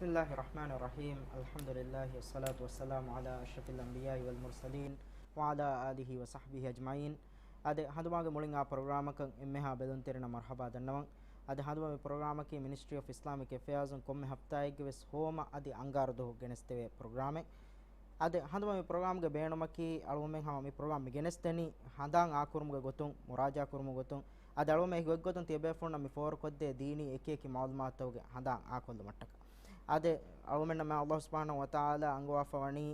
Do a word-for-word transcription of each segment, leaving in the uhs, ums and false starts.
بسم الله الرحمن الرحيم. الحمد لله والصلاة والسلام على أشرف الأنبياء والمرسلين وعلى آله وصحبه أجمعين. އާދެ، ހަނދުމާގެ މުޅިން އާ ޕްރޮގްރާމަކަށް އެންމެހާ ބެލުންތެރިންނަށް މަރްޙަބާ ދަންނަވަން. އަދި ހަނދުމަ މި ޕްރޮގްރާމަކީ މިނިސްޓްރީ އޮފް އިސްލާމިކް އެފެއާޒުން ކޮންމެ ހަފްތާއެއްގެ ވެސް ހޯމަ އަދި އަންގާރަ ދުވަހު ގެނެސްދެވޭ ޕްރޮގްރާމެއް. އާދެ، ހަނދުމަ މި ޕްރޮގްރާމްގެ ބޭނުމަކީ، އަޅުގަނޑުމެން ހަމަ މި ޕްރޮގްރާމް މި ގެނެސްދެނީ ހަނދާން އާކުރުމުގެ ގޮތުން، މުރާޖާކުރުމުގެ ގޮތުން، އަދި އަޅުގަނޑުމެން އެކި ގޮތްގޮތުން ތިޔަބޭފުޅުންނަށް މި ފޯރުކޮށްދޭ ދީނީ އެކި އެކި މައުލޫމާތުތަކުގެ ހަނދާން އާކޮށްލުމަށްޓަކާ. އާދެ، އަޅުގަނޑުމެންނަށް މާތް ﷲ ސުބްޙާނަހޫ ވަތަޢާލާ އަންގަވާފަ ވަނީ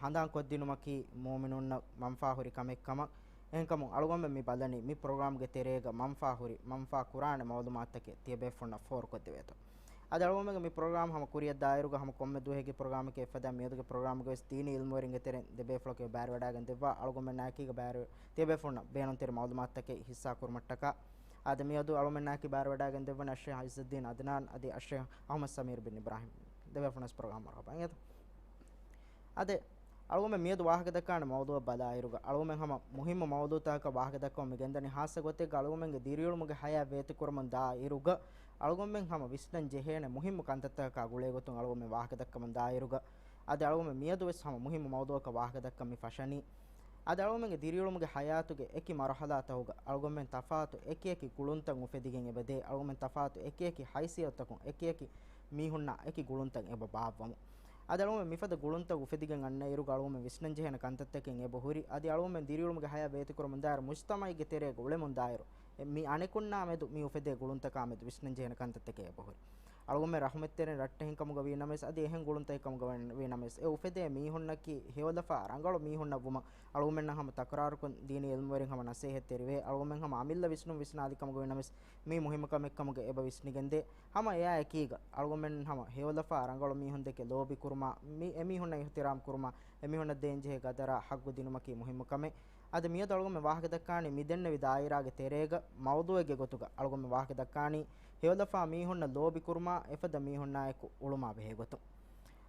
ހަނދާން ކޮށްދިނުމަކީ މުއުމިނުންނަށް މަންފާހުރި ކަމެއް ކަމަށް. އެހެންކަމުން އަޅުގަނޑުމެން މި ބަލަނީ މި ޕްރޮގްރާމްގެ ތެރޭގަ މަންފާހުރި، މަންފާ ކުރާނެ މައުލޫމާތުތަކެއް ތިޔަބޭފުޅުންނަށް ފޯރުކޮށްދެވޭތޯ. އަދި އަޅުގަނޑުމެންގެ މި ޕްރޮގްރާމް ހަމަ ކުރިއަށް ދާއިރުގަ ހަމަ ކޮންމެ ދުވަހެއްގެ ޕްރޮގްރާމެކޭ އެފަދަ މިއަދުގެ ޕްރޮގްރާމްގެ ވެސް ދީނީ އިލްމުވެރިންގެ ތެރެއިން ދެބޭފުޅަކު ބައިވެރިވެވަޑައިގެން ދެއްވާ. އަޅުގަނޑުމެންނާއެކީގަ ބައިވެރި ތިޔަބޭފުޅުންނަށް ބޭނުންތެރި މައުލޫމާތުތަކެއް ހިއްސާ ކުރުމަށްޓަކާ. އާދެ، މިއަދު އަޅުގަނޑުމެންނާއެކީ ބައިވެރިވަޑައިގެން ދެއްވަނީ އައްޝައިޚް ޢިއްޒުއްދީން ޢަދްނާން އަދި އައްޝައިޚް އަޙްމަދު ސަމީރު ބިން އިބްރާހިމް. ދެބޭފުޅުންނަށް ވެސް ޕްރޮގްރާމް މަރުޙަބާ. އާދެ، އަޅުގަނޑުމެން މިއަދު ވާހަކަ ދައްކާނެ މައުޟޫޢަށް ބަލާއިރުގަ، އަޅުގަނޑުމެން ހަމަ މުހިއްމު މައުޟޫޢުތަކަކަށް ވާހަކަ ދައްކަމުން މި ގެންދަނީ، ޚާއްޞަ ގޮތެއްގަ އަޅުގަނޑުމެންގެ ދިރިއުޅުމުގެ ޙަޔާތް ވޭތުކުރަމުން ދާއިރުގަ، އަޅުގަނޑުމެން ހަމަ ވިސްނަން ޖެހޭނެ މުހިއްމު ކަންތައްތަކަކާ ގުޅޭ ގޮތުން އަޅުގަނޑުމެން ވާހަކަ ދައްކަމުން ދާއިރުގަ، އަދި އަޅުގަނޑުމެން މިއަދު ވެސް ހަމަ މުހިއްމު މައުޟޫޢަކަށް ވާހަކަ ދައްކަން މި ފަށަނީ. އަދި އަޅުގަނޑުމެންގެ ދިރިއުޅުމުގެ ޙަޔާތުގެ އެކި މަރުޙަލާތަކުގަ އަޅުގަނޑުމެން ތަފާތު އެކި އެކި ގުޅުންތައް އުފެދިގެން އެބަދޭ. އަޅުގަނޑުމެން ތަފާތު އެކި އެކި ހައިސިއްޔަތުތަކުން އެކި އެކި މީހުންނާ އެކި ގުޅުންތައް އެބަ ބާއްވަމު. އަދި އަޅުގަނޑުމެން މިފަދަ ގުޅުންތައް އުފެދިގެން އަންނައިރުގަ އަޅުގަނޑުމެން ވިސްނަން ޖެހޭނެ ކަންތައްތަކެއް އެބަ ހުރި. އަދި އަޅުގަނޑުމެން ދިރިއުޅުމުގެ ޙަޔާތް ވޭތުކުރަމުން ދާއިރު މުޖްތަމަޢުގެ ތެރޭގަ އުޅެމުން ދާއިރު އެ މި އަނެކުންނާ މެދު މި އުފެދޭ ގުޅުންތަކާ މެދު ވިސްނަން ޖެހޭނެ ކަންތައްތަކެއް އެބަ ހުރި. އަޅުގަނޑުމެން ރަޙުމަތްތެރިން ރައްޓެހިން ކަމުގަ ވީ ނަމަވެސް، އަދި އެހެން ގުޅުންތަކެއް ކަމުގަ ވީ ނަމަވެސް، އެ އުފެދޭ މީހުންނަކީ ހެޔޮލަފާ ރަނގަޅު މީހުންނަށް ވުމަށް އަޅުގަނޑުމެންނަށް ހަމަ ތަކުރާރުކޮށް ދީނީ އިލްމުވެރިން ހަމަ ނަސޭހަތްތެރިވޭ. އަޅުގަނޑުމެން ހަމަ އަމިއްލަ ވިސްނުން ވިސްނާލި ކަމުގަ ވީ ނަމަވެސް، މީ މުހިއްމު ކަމެއް ކަމުގަ އެބަ ވިސްނިގެންދޭ. ހަމަ އެއާ އެކީގަ އަޅުގަނޑުމެން ހަމަ ހެޔޮލަފާ ރަނގަޅު މީހުންދެކެ ލޯބިކުރުމާ، މި އެމީހުންނަށް އިޙްތިރާމް ކުރުމާ، އެމީހުންނަށް ދޭންޖެހޭ ގަދަރާ ޙައްޤު ދިނުމަކީ މުހިއްމު ކަމެއް. އަދި މިއަދު އަޅުގަނޑުމެން ވާހަކަ ދައްކާނީ މި ދެންނެވި ދާއިރާގެ ތެރޭގަ މައުޟޫޢެއްގެ ގޮތުގަ. އަޅުގަނޑުމެން ވާހަކަ ދައްކާނީ ހެޔޮލަފާ މީހުންނަށް ލޯބިކުރުމާ، އެފަދަ މީހުންނާއެކު އުޅުމާ ބެހޭ ގޮތުން.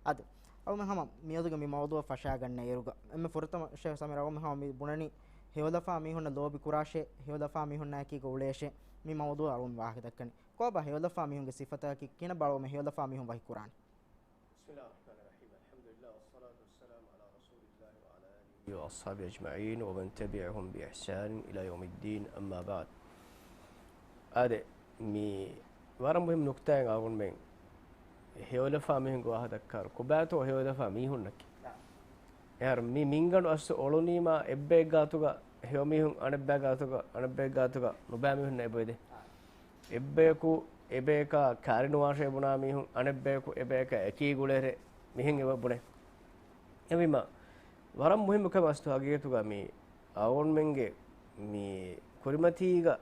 އަދި އަޅުގަނޑުމެން ހަމަ މިއަދުގެ މި މައުޟޫޢަށް ފަށާގަންނަ އިރުގަ، އެންމެ ފުރަތަމަ ޝޭޚް ސަމީރު، އަޅުގަނޑުމެން ހަމަ މި ބުނަނީ ހެޔޮލަފާ މީހުންނަށް ލޯބި ކުރާށޭ، ހެޔޮލަފާ މީހުންނާއެކީގަ އުޅޭށޭ. މި މައުޟޫޢަށް އަޅުގަނޑުމެން ވާހަކަ ދައްކަނީ. ކޮބާ ހެޔޮލަފާ މީހުންގެ ސިފަތަކަކީ؟ ކިހިނެއް ބާ އަޅުގަނޑުމެން ހެޔޮލަފާ މީހުން ވަކި ކުރާނީ؟ بسم الله الرحمن الرحيم. الحمد لله والصلاة والسلام على رسول الله وعلى آله وأصحابه أجمعين ومن تبعهم بإحسان إلى يوم الدين، أما بعد. އާދެ، މި ވަރަށް މުހިއްމު ނުކުތާއެއް އަޅުގަނޑުމެން ހެޔޮލަފާ މީހުންގެ ވާހަކަ ދައްކާއިރު، ކޮބާތޯ ހެޔޮލަފާ މީހުންނަކީ؟ އެހާރު މި މިންގަނޑު އަސްލު އޮޅުނީމާ އެއްބައެއް ގާތުގަ ހެޔޮ މީހުން، އަނެއްބައި ގާތުގަ، އަނެއްބައެއް ގާތުގަ ނުބައި މީހުންނަށް އެބައެދޭ. އެއްބަޔަކު އެބަޔަކާ ކާރި ނުވާށޭ ބުނާ މީހުން، އަނެއްބަޔަކު އެބަޔަކާ އެކީ ގުޅޭށޭ، މިހެން އެބަ ބުނޭ. އެހެންވީމާ، ވަރަށް މުހިއްމު ކަމެއް އަސްލު ހަގީގަތުގަ މި އަޅުގަނޑުމެންގެ މި ކުރިމަތީގަ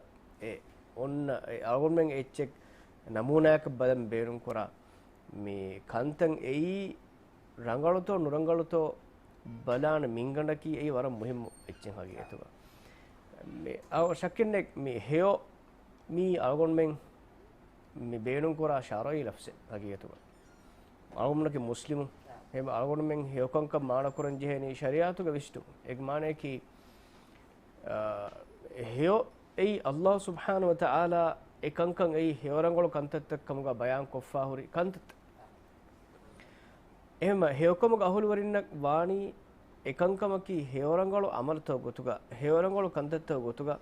އެ އޮންނަ އެ އަޅުގަނޑުމެން އެއްޗެއް ނަމޫނާއަކަށް ބަލަން ބޭނުން ކުރާ މި ކަންތައް އެއީ ރަނގަޅުތޯ ނުރަނގަޅުތޯ ބަލާނެ މިންގަނޑަކީ އެއީ ވަރަށް މުހިއްމު އެއްޗެއް ހަގީގަތުގަ. މި އަ، ޝައްކެއް ނެތް، މި ހެޔޮ މީ އަޅުގަނޑުމެން މި ބޭނުންކުރާ ޝަރުޢީ ލަފްޒެއް ހަގީގަތުގަ. އަޅުގަނޑުމެންނަކީ މުސްލިމުން. އެހެންވެ އަޅުގަނޑުމެން ހެޔޮކަންކަން މާނަކުރަން ޖެހޭނީ ޝަރީޢަތުގަ ވިސްނުން. އޭގެ މާނަޔަކީ، އާ، ހެޔޮ އެއީ ﷲ ސުބްޙާނަހޫ ވަތަޢާލާ އެކަންކަން އެއީ ހެޔޮރަނގަޅު ކަންތައްތައް ކަމުގަ ބަޔާންކޮށްފާ ހުރި ކަންތައްތައް. އެހެންވެ ހެޔޮކަމުގެ އަހުލުވެރިންނަށް ވާނީ އެކަންކަމަކީ ހެޔޮރަނގަޅު ޢަމަލުތައް ގޮތުގަ، ހެޔޮރަނގަޅު ކަންތައްތައް ގޮތުގަ،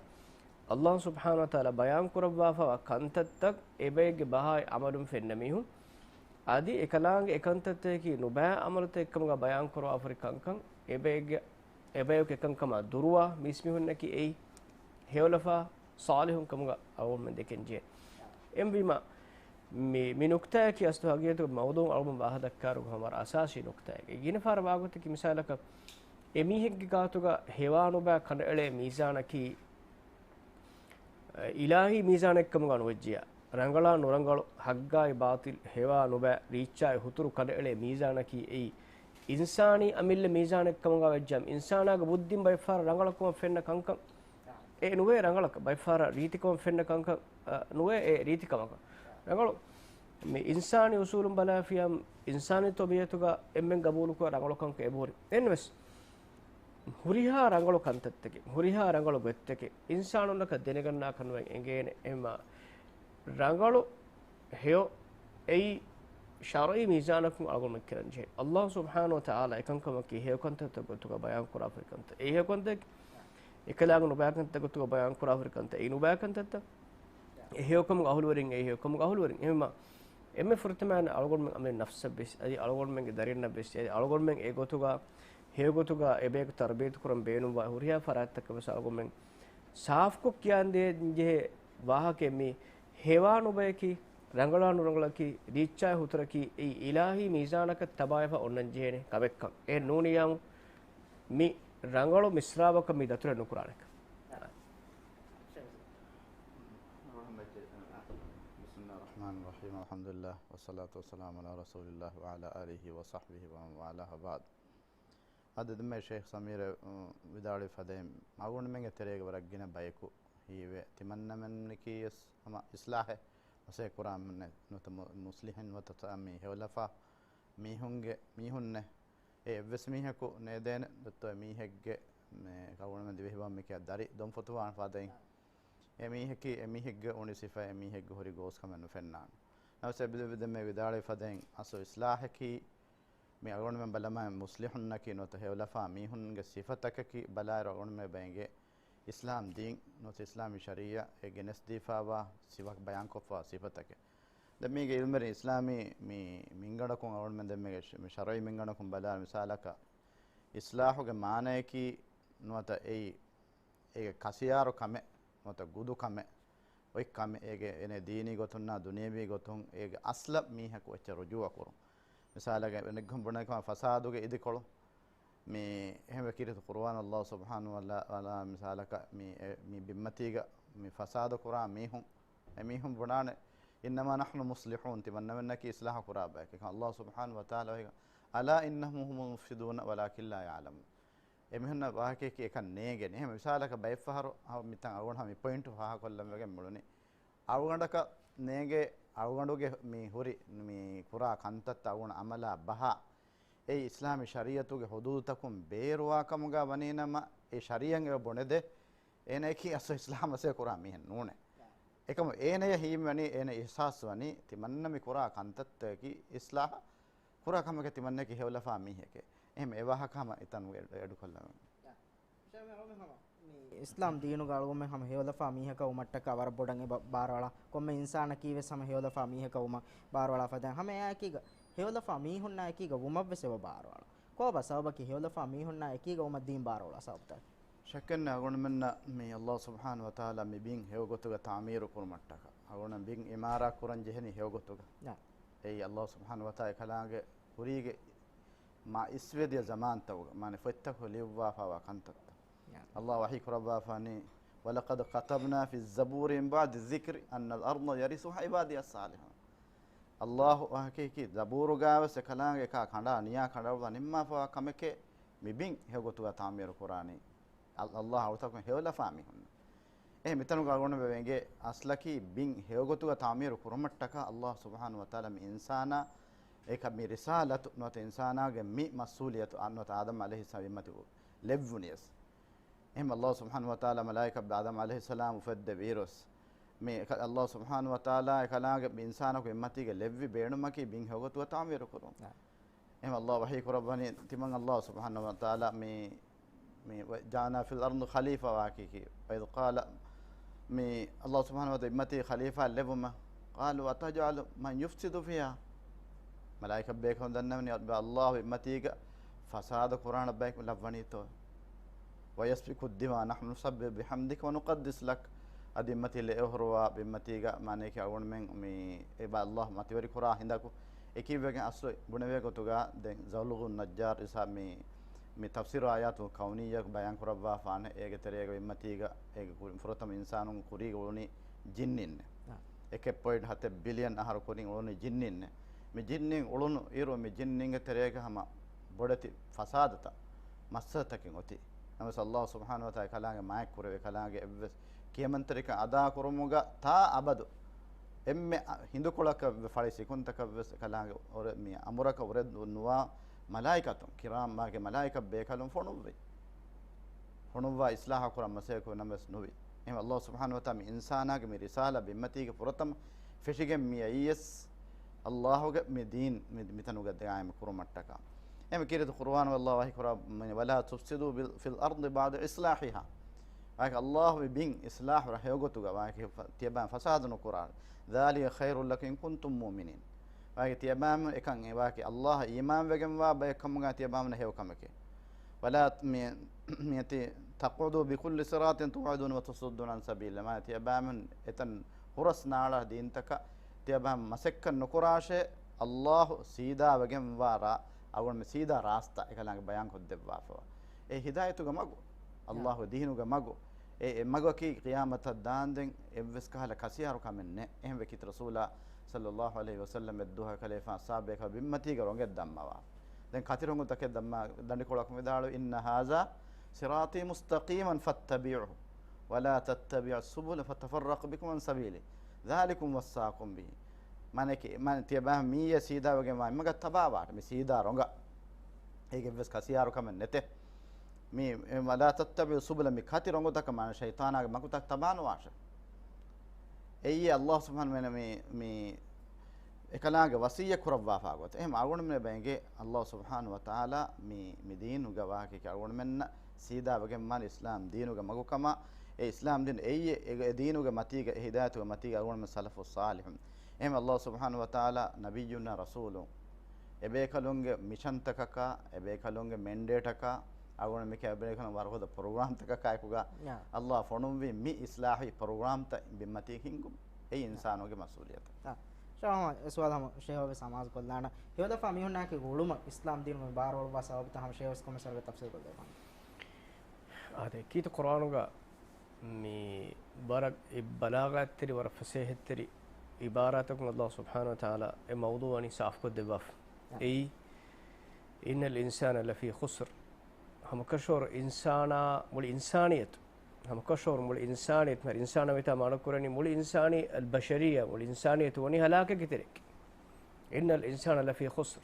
ﷲ ސުބްޙާނަހޫ ވަތަޢާލާ ބަޔާންކުރައްވާފައިވާ ކަންތައްތައް އެބައެއްގެ ބަހާއި ޢަމަލުން ފެންނަ މީހުން، އަދި އެކަލާނގެ އެކަންތައްތަކަކީ ނުބައި ޢަމަލުތައް އެއްކަމުގަ ބަޔާންކުރައްވާފަ ހުރި ކަންކަން އެބައެއްގެ އެބަޔަކު އެކަންކަމާ ދުރުވާ މީސްމީހުންނަކީ އެއީ ހެޔޮލަފާ ޞާލިޙުންކަމުގަ އަޅުގަނޑުމެން ދެކެން ޖެހޭ. އެހެންވީމާ، މި، މި ނުކުތާއަކީ އަސްލު ހަގީގަތުގަ މައުޟޫޢު އަޅުގަނޑު ވާހަކަ ދައްކާއިރު ހަމަ އަސާސީ ނުކުތާއެއް. ގިނަ ފަހަރަށް ވާގޮތަކީ މިސާލަކަށް، އެމީހެއްގެ ގާތުގަ ހެޔޮ ނުބައި ކަނޑައެޅޭ މީޒާނަކީ، އިލާހީ މީޒާނެއްކަމުގަ ނުވެއްޖިއްޔާ، ރަނގަޅާ ނުރަނގަޅު، ޙައްޤާއި ބާޠިލް، ހެޔޮ ނުބައި، ރީއްޗާއި ހުތުރު ކަނޑައެޅޭ މީޒާނަކީ އެއީ އިންސާނީ އަމިއްލަ މީޒާނެއްކަމުގަ ވެއްޖާމަ، އިންސާނާގެ ބުއްދިން ބައެއްފަހަރަށް ރަނގަޅަށް ކަމަށް ފެންނަ ކަންކަން އެ ނުވޭ ރަނގަޅަކަށް، ބައެއްފަހަރަށް ރީތިކަމަށް ފެންނަ ކަންކަން، އަ، ނުވޭ އެ ރީތިކަމަކަށް. ރަނގަޅު މި އިންސާނީ އުސޫލުން ބަލާފިޔަމަ، އިންސާނީ ޠަބީޢަތުގަ އެންމެން ގަބޫލުކުރާ ރަނގަޅު ކަންކަން އެބަހުރި. އެހެންވެސް، ހުރިހާ ރަނގަޅު ކަންތައްތަކެއް، ހުރިހާ ރަނގަޅު ގޮތްތަކެއް އިންސާނުންނަކަށް ދެނެގަންނާކަށް ނުވެ އެނގޭނެ. އެހެންވީމާ، ރަނގަޅު ހެޔޮ އެއީ ޝަރުޢީ މީޒާނަކުން އަޅުގަނޑުމެން ކިޔަން ޖެހޭ. އައްލާހު ސުބްޙާނަހު ވަތަޢާލާ އެކަންކަމަކީ ހެޔޮކަންތައްތަކުގެ ގޮތުގަ ބަޔާން ކުރާފައި ކަންތައް. އެ ހެޔޮކަންތައް އެކަލާނގެ ނުބައިކަންތައް ގޮތުގަ ބަޔާން ކުރާފައި ކަންތައް. އެ ނުބައިކަންތައްތައް އެ ހެޔޮކަމުގެ އަހުލުވެރިން، އެ ހެޔޮކަމުގެ އަހުލުވެރިން. އެހެންވީމަ، އެންމެ ފުރަތަމަ އަޅުގަނޑުމެން އަމިއްލަ ނަފްސަށްވެސް، އަދި އަޅުގަނޑުމެންގެ ދަރިންނަށްވެސް، އަދި އަޅުގަނޑުމެން އެ ގޮތުގަ، ހެޔޮގޮތުގަ އެބަޔަކު ތަރުބިޔަތު ކުރަން ބޭނުންވާ ހުރިހާ ފަރާތްތަކަށްވެސް އަޅުގަނޑުމެން ސާފުކޮށް ކިޔާން ދޭން ޖެހޭ ވާހަކައެއް މީ. ހެޔޮ ނުބަޔަކީ، ރަނގަޅާ ނުރަނގަޅަކީ، ރީއްޗާއި ހުތުރަކީ، އެއީ އިލާހީ މީޒާނަކަށް ތަބާވެފަ އޮންނަން ޖެހޭނެ ކަމެއްކަން. އެ ނޫނިއްޔާމު މި ރަނގަޅު މިސްރާބަކަށް މި ދަތުރެއް ނުކުރާނެކަން. ބިސްމިއްލާހި ރަޙްމާނި ރަޙީމް. އަލްޙަމްދުލިއްލާހި ވައްޞަލާތު ވައްސަލާމު ޢަލާ ރަސޫލިއްލާހި ވަޢަލާ އާލިހި ވަޞަޙްބިހި ވަމަން ވާލާހު ވަބަޢްދު. އަދި ދެންމެ ޝޭޚް ސަމީރ، އު، ވިދާޅުވި ފަދައިން، އަޅުގަނޑުމެންގެ ތެރޭގަ ވަރަށް ގިނަ ބަޔަކު ހީވޭ، ތިމަންނަމެންނަކީ ވެސް ހަމަ އިސްލާހެއް މަސައްކަތް ކުރާ މީހުންނޭ، ނުވަތަ މު-، މުސްލިހުން ނުވަތަ މި ހެޔޮލަފާ މީހުންގެ މީހުންނޭ. އެ އެއްވެސް މީހަކު ނޭދޭނެ ދޮއްތޯ އެ މީހެއްގެ މެ-، އަޅުގަނޑުމެން ދިވެހި ބަހުން މިކިޔާ ދަރި ދޮންފޮތުވާން ފަދައިން. އެ މީހަކީ އެ މީހެއްގެ އުނި ސިފަ އެ މީހެއްގެ ހުރި ގޯސް ކަމެއް ނުފެންނާނެ. ނަމަވެސް އެބަ ދެންމެ ވިދާޅުވި ފަދައިން އަސްލު އިސްލާހަކީ މި އަޅުގަނޑުމެން ބަލަމާ މުސްލިހުންނަކީ ނުވަތަ ހެޔޮލަފާ މީހުންގެ ސިފަތަކަކީ ބަލާއިރު އަޅުގަނޑުމެން އެބަ އެނގޭ އިސްލާމް ދީން ނުވަތަ އިސްލާމީ ޝަރީޢަތް އެ ގެނެސްދީފާވާ ސިފަ ބަޔާންކޮށްފާ ސިފަތަކެއް. ދެން މީގެ އިލްމުވެރިން އިސްލާމީ މި މިންގަނޑަކުން އަޅުގަނޑުމެން ދެން މީގެ ޝަ-، މި ޝަރުޢީ މިންގަނޑަކުން ބަލާއިރު މިސާލަކަށް އިސްލާހުގެ މާނަޔަކީ ނުވަތަ އެއީ އޭގެ ކަސިޔާރު ކަމެއް ނުވަތަ ގުދު ކަމެއް، އޮތް ކަމެއް އޭގެ އޭނަ ދީނީ ގޮތުންނާ ދުނިޔަވީ ގޮތުން އޭގެ އަސްލަށް މީހަކު އެއްޗެއް ރުޖޫޢަ ކުރުން. މިސާލަކަށް ނިއްގޮން ބުނެ ކަމަށް ފަސާދުގެ އިދިކޮޅު މި އެހެންވެ ކީރިތި ޤުރުއާން އައްލާހު ސުބްޙާނަހު ވަ ތަޢާލާ މިސާލަކަށް މި އެ-، މި ބިންމަތީގަ މި ފަސާދަ ކުރާ މީހުން، އެ މީހުން ބުނާނެ، "إنما نحن مصلحون"، ތިމަންނަމެންނަކީ އިސްލާހު ކުރާ ބަޔަކޭ. އައްލާހު ސުބްޙާނަހު ވަ ތަޢާލާ ވަޙީގަ، "ألا إنهم هم المفسدون ولكن لا يعلمون." އެމީހުންނަށް ވާހަކައަކީ އެކަން ނޭނގެނީ. އެހެން މިސާލަކަށް ބައެއްފަހަރު ހަ-، މިތަން އަޅުގަނޑު ހަމަ މި ޕޮއިންޓު ފާހަގަކޮށްލަން ވެގެން މިއުޅުނީ. އަޅުގަނޑަކަށް ނޭނގޭ އަޅުގަނޑުގެ މި ހުރި މި ކުރާ ކަންތައްތައް އަޅުގަނޑު އަމަލާ ބަހާ، އެއީ އިސްލާމީ ޝަރީޢަތުގެ ޙުދޫދުތަކުން ބޭރުވާ ކަމުގަ ވަނީނަމަ، އެ ޝަރީޢަތް އެބަ ބުނެދޭ، އޭނައަކީ އަސްލު އިސްލާހު މަސައްކަތް ކުރާ މީހެއް ނޫނޭ. އެކަމު އޭނަޔަށް ހީވަނީ، އޭނަ އިޙްސާސް ވަނީ، ތިމަންނަ މި ކުރާ ކަންތައްތަކަކީ އިސްލާހު ކުރާ ކަމެކޭ، ތިމަންނައަކީ ހެޔޮލަފާ މީހެކޭ. އެހެން އެ ވާހަކަ ހަމަ އެތަން އެޑް ކޮށްލަމެ. މި އިސްލާމް ދީނުގަ އަޅުގަނޑުމެން ހަމަ ހެޔޮލަފާ މީހަކަށް ވުމަށްޓަކާ ވަރަށް ބޮޑަށް އެބަ ބާރުއަޅާ. ކޮންމެ އިންސާނަކީ ވެސް ހަމަ ހެޔޮލަފާ މީހަކަށް ވުމަށް ބާރުއަޅާ ފަދައިން. ހަމަ އެއާއެކީގަ ހެޔޮލަފާ މީހުންނާ އެކީގަ ވުމަށްވެސް އެބަ ބާރުއަޅާ. ކޯބާ ސަބަބަކީ ހެޔޮލަފާ މީހުންނާ އެކީގަ ވުމަށް ދީން ބާރުއަޅާ ސަބަބުތައް؟ ޝައްކެއްނެތް އަޅުގަނޑުމެންނަށް މި އައްލާހު ސުބްޙާނަހު ވަ ތަޢާލާ މި ބިން ހެޔޮގޮތުގަ ތަޢުމީރު ކުރުމަށްޓަކާ އަޅުގަނޑު ބިން އިމާރާތް ކުރަން ޖެހެނީ ހެޔޮގޮތުގަ. ނަ. އެއީ އައްލާހު ސުބްޙާނަހު ވަ ތަޢާލާ އެކަލާނގެ ކުރީގެ މާ އިސްވެދިޔަ ޒަމާންތައުގަ، މާނަ ފޮތްތަކު ލިޔުއްވާފާވާ ކަންތައްތައް. ޔާ. އައްލާހު ވަޙީ ކުރައްވާފާނީ، "ولقد كتبنا في الزبور من بعد الذكر أن الأرض يرثها عبادي الصالحون." އައްލާހު ހަޤީޤީ ޒަބޫރުގަވެސް އެކަލާނގެ އެކާ ކަނޑާ ނިޔާ ކަނޑައަޅާ ނިންމާފާވާ ކަމެކޭ މި ބިން ހެޔޮގޮތުގަ ތަޢުމީރު ކުރާނީ. އަލް-، އައްލާހު އަޅުތަކުން ހެޔޮލަފާ މީހުން. އެހެން މިތަނުގަ އަޅުގަނޑުމެން އެނގޭ އަސްލަކީ ބިން ހެޔޮގޮތުގަ ތަޢުމީރު ކުރުމަށްޓަކާ އައްލާހު ސުބްޙާނަހު ވަ ތަޢާލާ މި އިންސާނާ އެކަ-، މި ރިސާލަތު ނުވަތަ އިންސާނާގެ މި މަސްއޫލިއްޔަތު އަ-، ނުވަތަ އާދަމް ޢަލައިހިއްސަލާމް ބިންމަތި ލެއްވުނިޔަސް. އެހެން އައްލާހު ސުބްޙާނަހު ވަ ތަޢާލާ މަލާއިކަ އާދަމް ޢަލައިހިއްސަލާމް އުފެއްދެވިއިރުސް، މި އެކަ-، އައްލާހު ސުބްޙާނަހު ވަ ތަޢާލާ އެކަލާނގެ މި އިންސާނަކު އިއްމަތީގަ ލެއްވި ބޭނުމަކީ ބިން ހެޔޮގޮތުގަ ތަޢުމީރު ކުރުން. އެހެން އައްލާހު ވަޙީ ކުރައްވަނީ ތިމަން އައްލާހު ސުބްޙާނަހު ވަ ތަޢާލާ މި، މި ވަ-، جعلنا في الأرض خليفة ވާކީކީ. وإذ قال، މި އައްލާހު ސުބްޙާނަހު ވަ ތަޢާލާ އިއްމަތީ ޚަލީފާ ލެއްވުމަށް، قالوا أتجعل من يفسد فيها؟ މަލާއިކަ ބޭކަލުން ދަންނަވަނީ އައްލާހު އިއްމަތީގަ ފަސާދަ ކުރާނެ ބަޔަކު ލައްވަނީތޯ؟ ويسفك الدماء نحن نسبح بحمدك ونقدس لك. އަދި އިއްމަތީ ލެއު ހުރުވާ ބިންމަތީގަ މާނަޔަކީ އަޅުގަނޑުމެން މި އެބަ އައްލާހު މަތިވެރި ކުރާ ހިނދަކު އެކީވެގެން އަސްލު ބުނެވޭ ގޮތުގަ ދެން ޒަލްގު ނައްޖާރު އިސާ މި، މި ތަފްސީރު އާޔާތު ކައުނިއްޔަ ބަޔާން ކުރައްވާފާނެ އޭގެ ތެރޭގަ އިއްމަތީގަ އޭގެ ކުރި-، ފުރަތަމަ އިންސާނުން ކުރީގަ އުޅުނީ ޖިންނިންނެ. އާ. އެކެއް ޕޮއިންޓް ހަތެއް ބިލިއަން އަހަރު ކުރިން އުޅުނީ ޖިންނިންނެ. މި ޖިންނިން އުޅުނު އިރު މި ޖިންނިންގެ ތެރޭގަ ހަމަ ބޮޑެތި ފަސާދަތައް، މައްސަލަތަކެއް އޮތީ. ނަމަވެސް އައްލާހު ސުބްޙާނަހު ވަ ތަޢާލާ އެކަލާނގެ މާތް ކުރެވޭ އެކަލާނގެ އެއްވެސް ކިޔަމަންތެރިކަން އަދާ ކުރުމުގަ ތާ އަބަދު އެންމެ އަ-، ހިނދުކޮޅަކަށް ވެ ފަޅި ސިކުންތަކަށް ވެސް އެކަލާނގެ އޮރެ-، މި އަމުރަކަށް އުރެދުނުވާ މަލާއިކަތުން، ކިރާމާގެ މަލާއިކަ ބޭކަލުން ފޮނުއްވި. ފޮނުއްވާ އިސްލާހަށް ކުރާ މަސައްކަތް ނަމަވެސް ނުވި. އެހެން އައްލާހު ސުބްޙާނަހު ވަ ތަޢާލާ މި އިންސާނާގެ މި ރިސާލާ ބިންމަތީގެ ފުރަތަމަ ފެށިގެން މި އައީސް ﷲ ގެ މި ދީން މި، މިތަނުގަ ޤާއިމް ކުރުމަށްޓަކާ. އެހެން ކީރިތި ޤުރުއާނު ﷲ ވަޙީ ކުރާ، މި، "ولا تفسدوا بال-، في الأرض بعد إصلاحها." ވާހަކަ ﷲ މި ބިން އިޞްލާޙު ހެޔޮގޮތުގަ ވާހަކަ ފަ-، ތިޔަބައިމީހުން ފަސާދަ ނުކުރާ. "ذلك خير لكم إن كنتم مؤمنين." ވާހަކަ ތިޔަބައިމީހުން އެކަން އެ ވާހަކަ ﷲ އީމާންވެގެންވާ ބައެއް ކަމުގަ ތިޔަބައިމީހުން ހެޔޮ ކަމެކޭ. "ولا" މި، މިއޮތީ، "تقعدوا بكل صراط توعدون وتصدون عن سبيل الله." މާ ތިޔަބައިމީހުން އެތަން ހުރަސް ނާޅާ ދީންތަކަށް ތިޔަބައިމީހުން މަސައްކަތް ނުކުރާށޭ، ﷲ ސީދާވެގެންވާ ރާ-، އަޅުގަނޑުމެން ސީދާ ރާސްތާ އެކަލާނގެ ބަޔާން ކޮށްދެއްވާފަވާ. އެ ހިދާޔަތުގެ މަގު، ﷲ ގެ ދީނުގެ މަގު، އެ، އެ މަގަކީ ޤިޔާމަތަށް ދާންދެން އެއްވެސް ކަހަލަ ކަސިޔާރު ކަމެއް ނެތް. އެހެންވެ ކީރިތި ރަސޫލާ ޞައްލަﷲ ޢަލައިހި ވަސައްލަމް އެއްދުވަހަކަށް ކަލޭފާން އަޞްޙާބުބޭކަލުން ބިންމަތީގަ ރޮނގެއް ދައްމަވާ. ދެން ކަތިރޮނގުތަކެއް ދައްމާ ދަނޑިކޮޅަކުން ވިދާޅުވި، "إن هذا صراطي مستقيما فاتبعوه ولا تتبعوا السبل فتفرق بكم عن سبيله ذلكم وصاكم به." މާނައަކީ، މާނަ ތިޔަބައިމީހުން މިއީ ސީދާވެގެންވާ މަގަށް ތަބާވާށޭ. މި ސީދާ ރޮނގަށް. އޭގެ އެއްވެސް ކަސިޔާރު ކަމެއް ނެތޭ. މި، އެ، "ولا تتبعوا السبل" މި ކަތި ރޮނގުތަކަށް މާނަ ޝައިޠާނާގެ މަގުތައް ތަބާނުވާށޭ. އެއީ ﷲ ސުބްޙާނަހޫ ވަތަޢާލާ މި، މި އެކަލާނގެ ވަޞިއްޔަތް ކުރައްވާފާ ގޮތަށް. އެހެން އަޅުގަނޑުމެން ބައެއްގެ ﷲ ސުބްޙާނަހޫ ވަތަޢާލާ މި، މި ދީނުގެ ވާހަކައަކީ އަޅުގަނޑުމެންނަށް ސީދާވެގެންވާނެ އިސްލާމް ދީނުގެ މަގުކަމާ، އެ އިސްލާމް ދީނު އެއީ އެ، އެ ދީނުގެ މަތީގަ، އެ ހިދާޔަތުގެ މަތީގަ އަޅުގަނޑުމެން ސަލަފުއް ޞާލިޙުން. އެހެން ﷲ ސުބްޙާނަހޫ ވަތަޢާލާ ނަބިއްޔުންނާ ރަސޫލުން އެބޭކަލުންގެ މިޝަންތަކަކާ، އެބޭކަލުންގެ މެންޑޭޓަކާ، އަޅުގަނޑު މިކަ އެބޭކަލުން ވަރުގަދަ ޕްރޮގްރާމްތަކަކާއެކުގަ އާ. ﷲ ފޮނުއްވި މި އިޞްލާޙީ ޕްރޮގްރާމްތައް ބިންމަތީ ހިންގުން އެއީ އާ. އިންސާނުގެ މަސްއޫލިއްޔަތެއް. އާ. ޝާހު، އެ ސުވާލު ހަމަ ޝޭހު ވެސް އަމާޒު ކޮށްލާނަ. ހެޔޮދަފާ މީހުންނާއެކީ ގުޅުމަށް އިސްލާމް ދީނު މި ބާރުއަޅުއްވާ ސަބަބުތައް ހަމަ ޝޭހު ވެސް ކޮންމެސް ވަރަކަށް ތަފްސީލް ކޮށްލައިފާނެ. އާދެ، ކީރިތި ޤުރްއާނުގަ މި ވަރަށް އެ ބަލާޣަތްތެރި، ވަރަށް ފަސޭހަތްތެރި އިބާރާތަކުން ﷲ ސުބްޙާނަހޫ ވަތަޢާލާ އެ މައުޟޫޢު ވަނީ ސާފުކޮށްދެއްވާފަ. އާ. އެއީ، "إن الإنسان لفي خسر." ހަމަކަށަވަރު އިންސާނާ، މުޅި އިންސާނިއްޔަތު، ހަމަކަށަވަރު މުޅި އިންސާނިއްޔަތު، އިންސާނާ މިތާ މާނަ ކުރަނީ މުޅި އިންސާނީ، البشرية، މުޅި އިންސާނިއްޔަތު ވަނީ ހަލާކެއްގެ ތެރެއަކީ. "إن الإنسان لفي خسر."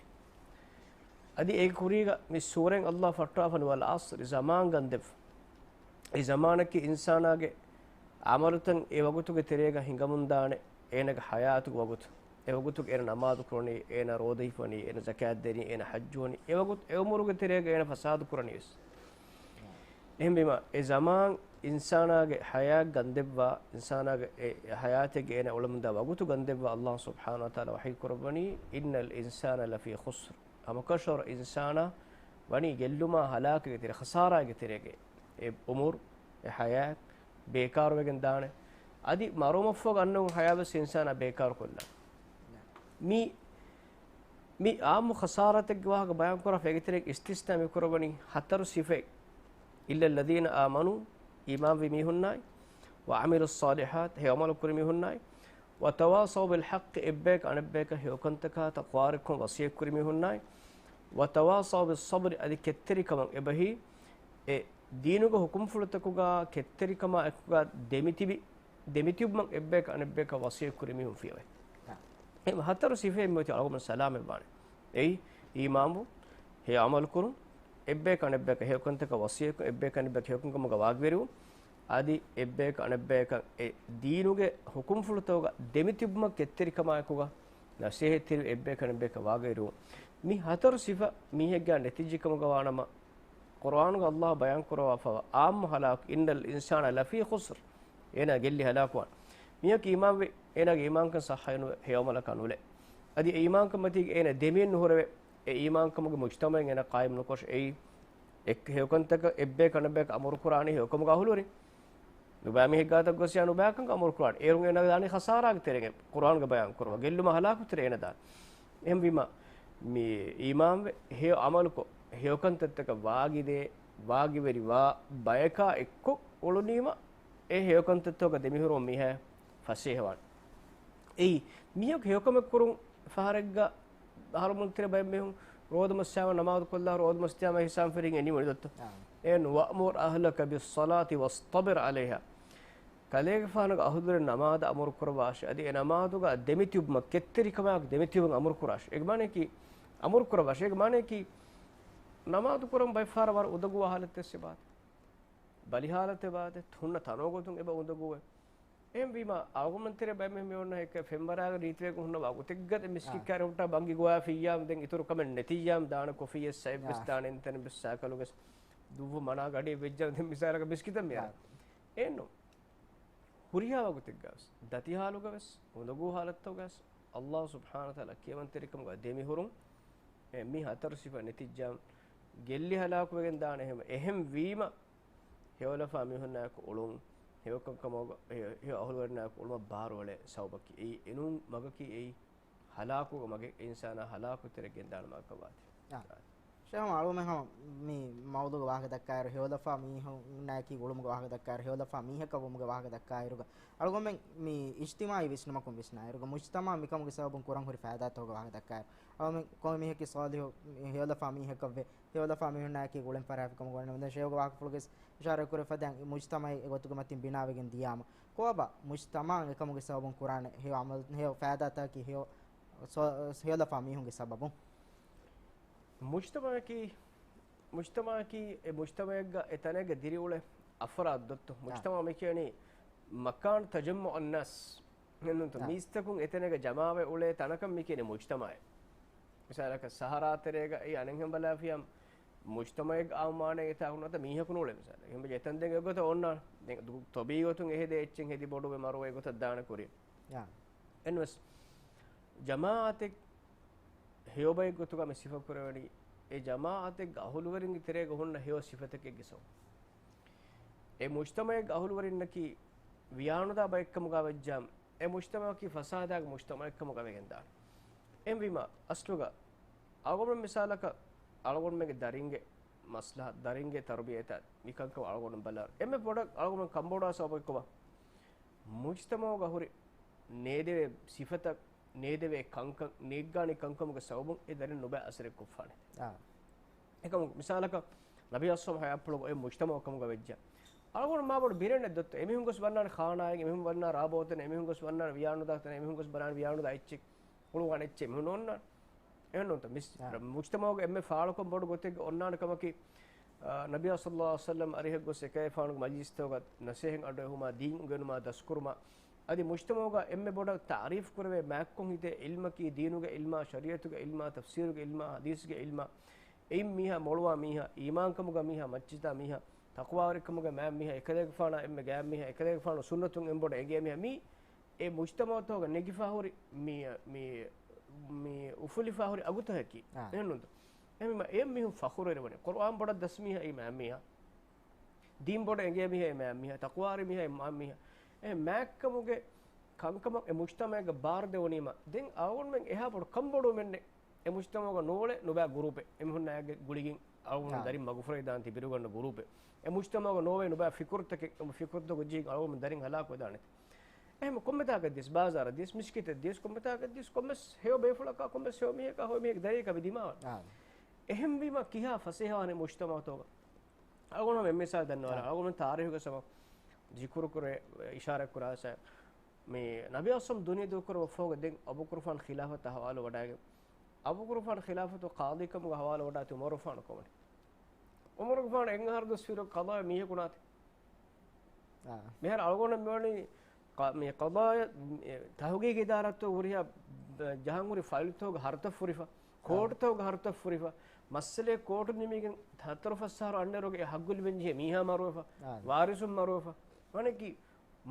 އަދި އޭގެ ކުރީގަ މި ސޫރަތް ﷲ ފައްޓާފަނި "والعصر" ޒަމާން ގަންދެވި. އެ ޒަމާނަކީ އިންސާނާގެ އަމަލުތައް އެ ވަގުތުގެ ތެރޭގަ ހިނގަމުންދާނެ، އޭނަގެ ޙަޔާތުގެ ވަގުތު. އެ ވަގުތުގެ އޭނަ ނަމާދު ކުރަނީ، އޭނަ ރޯދަ ހިފަނީ، އޭނަ ޒަކާތް ދޭނީ، އޭނަ ޙައްޖު ވަނީ، އެ ވަގުތު އެ އުމުރުގެ ތެރޭގަ އޭނަ ފަސާދު ކުރަނީ ވެސް. އެހެންވީމަ، އެ ޒަމާން އިންސާނާގެ ޙަޔާތް ގަންދެއްވާ، އިންސާނާގެ އެ ޙަޔާތެއްގެ އޭނަ އުޅެމުންދާ ވަގުތު ގަންދެއްވާ، ﷲ ސުބްޙާނަހޫ ވަތަޢާލާ ވަޙީ ކުރައްވަނީ، "إن الإنسان لفي خسر." ހަމަކަށަވަރު އިންސާނާ ވަނީ ގެއްލުމާ ހަލާކުގެ ތެރޭ، ޚަސާރާގެ ތެރޭގައި. އެ އުމުރު، އެ ޙަޔާތް ބޭކާރުވެގެން ދާނެ. އަދި މަރުވުމަށްފަހުގަ އަންނަ ޙަޔާތް ވެސް އިންސާނާ ބޭކާރު ކޮށްލާނެ. މި، މި އާއްމު ޚަސާރާތެއްގެ ވާހަކަ ބަޔާންކުރާފަ އޭގެ ތެރޭގަ އިސްތިސްނާ މި ކުރައްވަނީ ހަތަރު ސިފައެއް. "إلا الذين آمنوا" އީމާންވި މީހުންނާއި، "وعملوا الصالحات" ހެޔޮ ޢަމަލު ކުރި މީހުންނާއި، "وتواصوا بالحق" އެއްބަޔަކަށް އަނެއްބަޔަކަށް ހެޔޮކަންތަކާ ތަޤްވާވެރިކަން ވަޞިއްޔަތް ކުރި މީހުންނާއި، "وتواصوا بالصبر" އަދި ކެތްތެރިކަމަށް އެބަހީ، އެ ދީނުގެ ޙުކުމްފުޅުތަކުގަ ކެތްތެރިކަމާ އެކުގަ ދެމިތިބި، ދެމިތިބުމަށް އެއްބަޔަކަށް އަނެއްބަޔަކަށް ވަޞިއްޔަތް ކުރި މީހުން ފިޔަވައި. އެ ހަތަރު ސިފައެއް މިއޮތީ އަޅުގަނޑު ސަލާމަތްވާނެ. އެއީ، އީމާންވުން، ހެޔޮ ޢަމަލު ކުރުން، އެއްބަޔަކަށް އަނެއްބަޔަކަށް ހެޔޮކަންތަކަށް ވަޞިއްޔަތް، އެއްބަޔަކަށް އަނެއްބަޔަކަށް ހެޔޮކަންކަމުގަ ވާގިވެރިވުން، އަދި އެއްބަޔަކަށް އަނެއްބަޔަކަށް އެ ދީނުގެ ޙުކުމްފުޅުތަކުގަ ދެމިތިބުމަށް ކެތްތެރިކަމާއެކުގަ ނަޞޭޙަތްތެރިވެ އެއްބަޔަކަށް އަނެއްބަޔަކަށް ވާގިވެރިވުން. މި ހަތަރު ސިފަ މީހެއްގަ ނެތިއްޖެކަމުގަ ވާނަމަ، ޤުރްއާނުގަ ﷲ ބަޔާންކުރައްވާފައިވާ އާއްމު ހަލާކު، "إن الإنسان لفي خسر." އޭނާ ގެއްލި ހަލާކުވާނެ. މީހަކު އީމާންވެ، އޭނާގެ އީމާންކަން ޞައްޙައެއް ނުވެ، ހެޔޮ ޢަމަލަކާ ނުލޭ. އަދި އެ އީމާންކަން މަތީގަ އޭނަ ދެމިއެއް ނުހުރެވޭ، އެ އީމާންކަމުގެ މުޖްތަމަޢެއް އޭނަ ޤާއިމް ނުކޮށް، އެއީ އެއް ހެޔޮކަންތަކަށް އެއްބަޔަކަށް އަނެއްބަޔަކަށް އަމުރުކުރާނީ ހެޔޮކަމުގެ އަހުލުވެރިން. ނުބައި މީހެއްގާތަށް ގޮސް ޔާ ނުބައިކަން އަމުރުކުރާނެ. އޭރުން އޭނަ ދާނީ ޚަސާރާގެ ތެރޭގަ، ޤުރްއާނުގަ ބަޔާން ކުރައްވާ. ގެއްލުމާ ހަލާކު ތެރޭ އޭނަ ދާނެ. އެހެންވީމަ، މި އީމާންވެ، ހެޔޮ ޢަމަލުކޮށް، ހެޔޮކަންތައްތަކަށް ވާގިދޭ، ވާގިވެރިވާ ބަޔަކާ އެއްކޮށް އުޅުނީމަ، އެ ހެޔޮކަންތައްތަކުގަ ދެމިހުރުމަށް މީހާ ފަސޭހަވާނެ. އެއީ، މީހަކު ހެޔޮކަމެއް ކުރުން ފަހަރެއްގަ އަހަރުމުން ތިރަ ބައެއް މީހުން ރޯދަ މަސް ތިޔާމަ ނަމާދު ކޮށްލާ، ރޯދަ މަސް ތިޔާމަ ހިސާބުން ފެށިގެން ނިމުނީ ދޮއްތޯ؟ އާ. އެހެން، "وأمر أهلك بالصلاة واصطبر عليها." ކަލޭގެފާނުގެ އަހުލުވެރިން ނަމާދަށް އަމުރު ކުރައްވާށޭ. އަދި އެ ނަމާދުގަ ދެމިތިބުމަށް ކެތްތެރިކަމާއެކު ދެމިތިބުން އަމުރު ކުރާށޭ. އޭގެ މާނައަކީ، އަމުރު ކުރައްވާށޭ. އޭގެ މާނައަކީ، ނަމާދު ކުރަން ބައެއް ފަހަރަށް ވަރަށް އުނދަގޫ ހާލަތެއް ސިބާތެ. ބަލި ހާލަތެއް ވާތެ. ހުންނަ ތަނުގެ ގޮތުން އެބަ އުނދަގޫވޭ. އެހެންވީމަ، އަޅުގަނޑުމެން ތެރޭ ބައެއް މީހުން މި އޮންނަ ހެއްކެއް ފެންވަރާގެ ރީތިވެގެން ހުންނަ ވަގުތެއްގަ މިސްކިތް ކާރި ހުއްޓާ ބަންގި ގޮވާފިއްޔާ ދެން އިތުރު ކަމެއް ނެތިއްޔާ ދާނެ ކޮފީއެއް ސައެއްވެސް ދާނެ އެންތަނެއްވެސް ސާކަލުގެ ދުއްވު މަނާ ގަޑިއެއް ވެއްޖާ ދެން މިސާލަކަށް މިސްކިތަށް މިއަރާ. އެއްނު. ހުރިހާ ވަގުތެއްގަވެސް، ދަތިހާލުގަވެސް، އުނދަގޫ ހާލަތުގަވެސް، އައްލާހު ސުބްޙާނަހު ވަތަޢާލާ ކިޔަމަންތެރިކަމުގަ ދެމިހުރުން، އެ މި ހަތަރު ސިފަ ނެތިއްޖާ ގެއްލި ހަލާކުވެގެން ދާނެ. އެހެން، އެހެން ވީމަ، ހެޔޮލަފާ މީހުންނާއެކު އުޅުން، ހެޔޮކަންކަމުގަ، ހެޔޮ، ހެޔޮ އަހުލުވެރިންނާއެކު އުޅުމަށް ބާރުއަޅޭ ސަބަބަކީ އެއީ، އެނޫން މަގަކީ އެއީ، ހަލާކުގެ މަގެއް، އިންސާނާ ހަލާކު ތެރެ ގެންދާނެ މަގަކަށް ވާތީ. އާ. ޝޭހު އަޅުމެން ހަމަ މި މައުޟޫގަ ވާހަކަ ދައްކާއިރު، ހެޔޮލަފާ މީހުންނާއެކީ އުޅުމުގެ ވާހަކަ ދައްކާއިރު، ހެޔޮލަފާ މީހަކަށް ވުމުގެ ވާހަކަ ދައްކާއިރުގަ، އަޅުގަނޑުމެން މި އިޖްތިމާޢީ ވިސްނުމަކުން ވިސްނާއިރުގަ، މުޖްތަމަޢަށް މިކަމުގެ ސަބަބުން ކުރަން ހުރި ފައިދާތަކުގެ ވާހަކަ ދައްކާއިރު، އަޅުގަނޑުމެން ކޮންމެ މީހަކީ ޞާލިޙު ހެޔޮލަފާ މީހަކަށްވެ، ހެޔޮލަފާ މީހުންނާއެކީ އުޅެން ފަރާތްވި ކަމަށް ގޮވަން. ދެން ޝޭހުގެ ވާހަކަފުޅުގައި އިޝާރާތް ކުރެފަ ދެން މުޖްތަމަޢެއް އެގޮތުގެ މަތިން ބިނާވެގެން ދިޔާމަ، ކޮބާ މުޖްތަމަޢަށް އެކަމުގެ ސަބަބުން ކުރާނެ ހެޔޮ ޢަމަލު، ހެޔޮ ފައިދާތަކަކީ ހެޔޮ ސޯ-، ހެޔޮލަފާ މީހުންގެ ސަބަބުން؟ މުޖްތަމަޢަކީ، މުޖްތަމަޢަކީ އެ މުޖްތަމަޢެއްގަ އެ ތަނެއްގަ ދިރިއުޅޭ އަފްރާދު ދޮއްތޯ. އާ. މުޖްތަމަޢު މި ކިޔަނީ މަކާން ތަޖައްމުޢު އައްނާސް. އެންނުންތޯ؟ އާ. މީސްތަކުން އެތަނެއްގަ ޖަމާވެ އުޅޭ ތަނަކަށް މި ކިޔަނީ މުޖްތަމަޢެއް. މިސާލަކަށް ސަހަރާ ތެރޭގަ އެ އަނެއްހެން ބަލާފިޔާ މުޖްތަމަޢެއްގަ އާއްމު މާނައެއް އެތާ ނުވަތަ މީހަކު ނޫޅޭ މިސާލަކަށް. އެހެންވެ އެތަން ދެން އެގޮތަށް އޮންނާނެ. ދެން ދު-، ތޮބީޢީ ގޮތުން އެހެދޭ އެއްޗެއް ހެދި ބޮޑުވެ މަރުވެ އެގޮތަށް ދާނެ ކުރި. އާ. އެންވެސް ޖަމާޢަތެއް ހެޔޮބައެއް ގޮތުގަ މި ސިފަ ކުރެވެނީ، އެ ޖަމާޢަތެއްގެ އަހުލުވެރިންގެ ތެރޭގަ ހުންނަ ހެޔޮ ސިފަތަކެއްގެ ސަބަބުން. އެ މުޖްތަމަޢެއްގެ އަހުލުވެރިންނަކީ ވިޔާނުދާ ބައެއްކަމުގަ ވެއްޖާ، އެ މުޖްތަމަޢަކީ ފަސާދާގެ މުޖްތަމަޢެއްކަމުގަ ވެގެންދާނެ. އެހެންވީމަ، އަސްލުގަ އަޅުގަނޑުމެން މިސާލަކަށް އަޅުގަނޑުމެންގެ ދަރިންގެ މަސްލަހަ، ދަރިންގެ ތަރުބިޔަތާ މިކަންކަމަށް އަޅުގަނޑު ބަލާ، އެންމެ ބޮޑަށް އަޅުގަނޑު ކަންބޮޑުވާ ސަބަބެއް ކޮބާ؟ މުޖްތަމަޢުގަ ހުރި ނޭދެވޭ ސިފަތައް، ނޭދެވޭ ކަންކަން، ނޭއްގާނީ ކަންކަމުގެ ސަބަބުން އެ ދަރިން ނުބައި އަސަރެއް ކޮށްފާނެ. އާ. އެކަމު މިސާލަކަށް، ނަބީ އައްސަލާމް ހަޔާތްޕުޅުގަ އޮތް މުޖްތަމަޢު ކަމުގަ ވެއްޖެ. އަޅުގަނޑު މާބޮޑު ބިރެއް ނެތް ދޮއްތޯ. އެމީހުން ގޮސް ވަންނާނެ ޚާނާއެއް، އެމީހުން ވަންނާ ރާބޯތަނެއް، އެމީހުން ގޮސް ވަންނާނެ ވިޔާނުދާތަނެއް، އެމީހުން ގޮސް ބަލާނެ ވިޔާނުދާ އެއްޗެއް، ހުޅުވާނެ އެއްޗެއް އެމީހުން އޮންނާނެ. އެހެންނޫންތަ؟ މިސް-، އާ. މުޖްތަމަޢުގެ އެންމެ ފާޅުކަން ބޮޑު ގޮތެއްގެ އޮންނާނެ ކަމަކީ، އާ، ނަބީ ޞައްލައްލާހު ޢަލައިހި ވަސައްލަމް އަރިހަށް ގޮސް އެކަލޭގެފާނުގެ މަޖިލިސްތަކުގަ ނަސޭހަތް އަޑުއެހުމާ، ދީން އުނގެނުމާ، ދަސްކުރުމާ، އަދި މުޖްތަމަޢުގަ އެންމެ ބޮޑަށް ތަޢުރީފު ކުރެވޭ މާތްކޮށް ހިތޭ ޢިލްމަކީ، ދީނުގެ ޢިލްމާ، ޝަރީޢަތުގެ ޢިލްމާ، ތަފްސީރުގެ ޢިލްމާ، ޙަދީޘްގެ ޢިލްމާ، އެއިން މީހާ މޮޅުވާ މީހާ، އީމާންކަމުގަ މީހާ، މައްޗިތާ މީހާ، ތަޤްވާވެރިކަމުގަ މާތް މީހާ، އެކަލޭގެފާނާ އެންމެ ގާތް މީހާ، އެކަލޭގެފާނު ސުންނަތުން އެންމެ ބޮޑަށް އެނގޭ މީހާ، މީ އެ މުޖްތަމަޢުތަކުގަ ނެގިފާ ހުރި މި، މި، މި އުފުލިފާ ހުރި އަގުތަކަކީ. އާ. އެހެންނޫންތަ؟ އެހެންވީމަ އެ މީހުން ފަޚުރުވެރިވަނީ. ޤުރުއާން ބޮޑަށް ދަސް މީހާ އެއީ މާތް މީހާ. ދީން ބޮޑަށް އެނގޭ މީހާ އެއީ މާތް މީހާ. ތަޤްވާވެރި މީހާ އެއީ މާތް މީހާ. އެ މާތްކަމުގެ ކަންކަމަށް އެ މުޖްތަމަޢަށް ބާރު ދެވުނީމަ، ދެން އަޅުގަނޑުމެން އެހާ ބޮޑު ކަންބޮޑުވުމެއް ނެތް. އެ މުޖްތަމަޢުގަ ނޫޅެ ނުބައި ގުރޫޕެއް. އެމީހުންނާއެކު ގުޅިގެން އަޅުގަނޑު އާ. ދަރިން މަގުފުރެވި ދާން ތިބި ބިރުގަންނަ ގުރޫޕެއް. އެ މުޖްތަމަޢުގަ ނޯވޭ ނުބައި ފިކުރުތަކެއް، އެ ފިކުރުތަކުގަ ޖެހިގެން އަޅުގަނޑު ދަރިން ހަލާކުވެދާނެތީ. އެހެން ކޮންމެ ތާކަށް ދިޔަސް، ބާޒާރަށް ދިޔަސް، މިސްކިތަށް ދިޔަސް، ކޮންމެ ތާކަށް ދިޔަސް، ކޮންމެސް ހެޔޮ ބޭފުޅަކާ، ކޮންމެސް ހެޔޮ މީހަކާ، ހޮވޭ މީހެއް ދަރިއަކާ މި ދިމާވާނެ. އާ. އެހެންވީމަ ކިހާ ފަސޭހަވާނެ މުޖްތަމަޢުތަކުގަ؟ އަޅުގަނޑު އެންމެ ސާ ދަންނަވާނެ. އާ. އަޅުގަނޑު ތާރީޚުގެ ސަމަ ޒިކުރު ކުރޭ، އިޝާރާތް ކުރާ ސަ މި ނަބީ އަސްލަމް ދުނިޔެ ދޫކުރުމަށް ފަހުގަ ދެން އަބޫބަކުރުފާނު ޚިލާފަތަށް ހަވާލު ވަޑައިގެން، އަބޫބަކުރުފާނު ޚިލާފަތު ޤާޟީކަމުގަ ހަވާލު ވަޑާތި ޢުމަރުގެފާނު ކޮބާ؟ ޢުމަރުގެފާނު އެއް އަހަރު ދުވަސް ފިރު ޤަޟާޔާ މީހަކު ނާތި. އާ. މިހާރު އަޅުގަނޑަށް މިވަނީ ޤާ-، މި ޤަޟާޔާ، އެ، ތަޙުޤީޤީ އިދާރާތައް ހުރިހާ، އެ، ޖަހަން ހުރި ފައިލުތަކުގެ ހަރުތައް ފުރިފަ، އާ. ކޯޓުތަކުގެ ހަރުތައް ފުރިފަ، މައްސަލައެއް ކޯޓުން ނިމިގެން ހަތަރު ފަސް އަހަރު އަންނައިރުގަ އެ ޙައްޤު ލިބެން ޖެހޭ މީހާ މަރުވެފަ، އާ. ވާރިސުން މަރުވެފަ. ވަނެކީ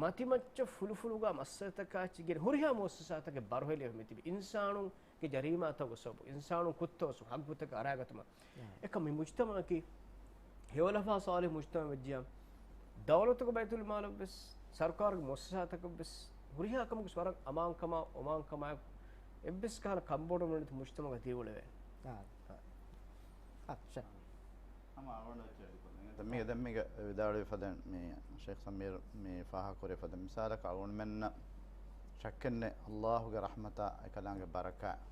މަތިމައްޗަށް ފުލުފުލުގަ މައްސަލަތަކާ އެއްޗެއް ގެން ހުރިހާ މުއައްސަސާތަކެއް ބަރުހެލި މިތިބި އިންސާނުންގެ ޖަރީމާތަކުގެ ސަބަބު، އިންސާނުން ކުށްތޯސު ޙައްޤުތަކެއް އަރާގަތުމަށް. އެކަމް މި މުޖްތަމަޢަކީ ހެޔޮލަފާ ޞާލިޙު މުޖްތަމަޢެއް ވެއްޖިޔާ، ދައުލަތުގެ ބައިތުލް މާލަށްވެސް، ސަރުކާރުގެ މުއައްސަސާތަކަށްވެސް ހުރިހާ ކަމަކު ވަރަށް އަމާންކަމާ، އޮމާންކަމާއެކު އެއްވެސް ކަހަލަ ކަންބޮޑުވުމެއް ނެތި މުޖްތަމަޢަކަށް ދިރިއުޅެވޭ. އާ. އާ، ޝަ. ހަމަ އަޅުގަނޑު އެއްޗެއް އަޑު ކޮށްލަން. ދެން މީގަ، ދެން މީގަ ވިދާޅުވި ފަދަ މި ޝޭޚް ސަމީރު މި ފާހަގަކުރި ފަދަ މިސާލަކަށް އަޅުގަނޑުމެންނަށް ޝައްކެއްނެތް އައްލާހުގެ ރަޙްމަތާ އެކަލާނގެ ބަރަކާތް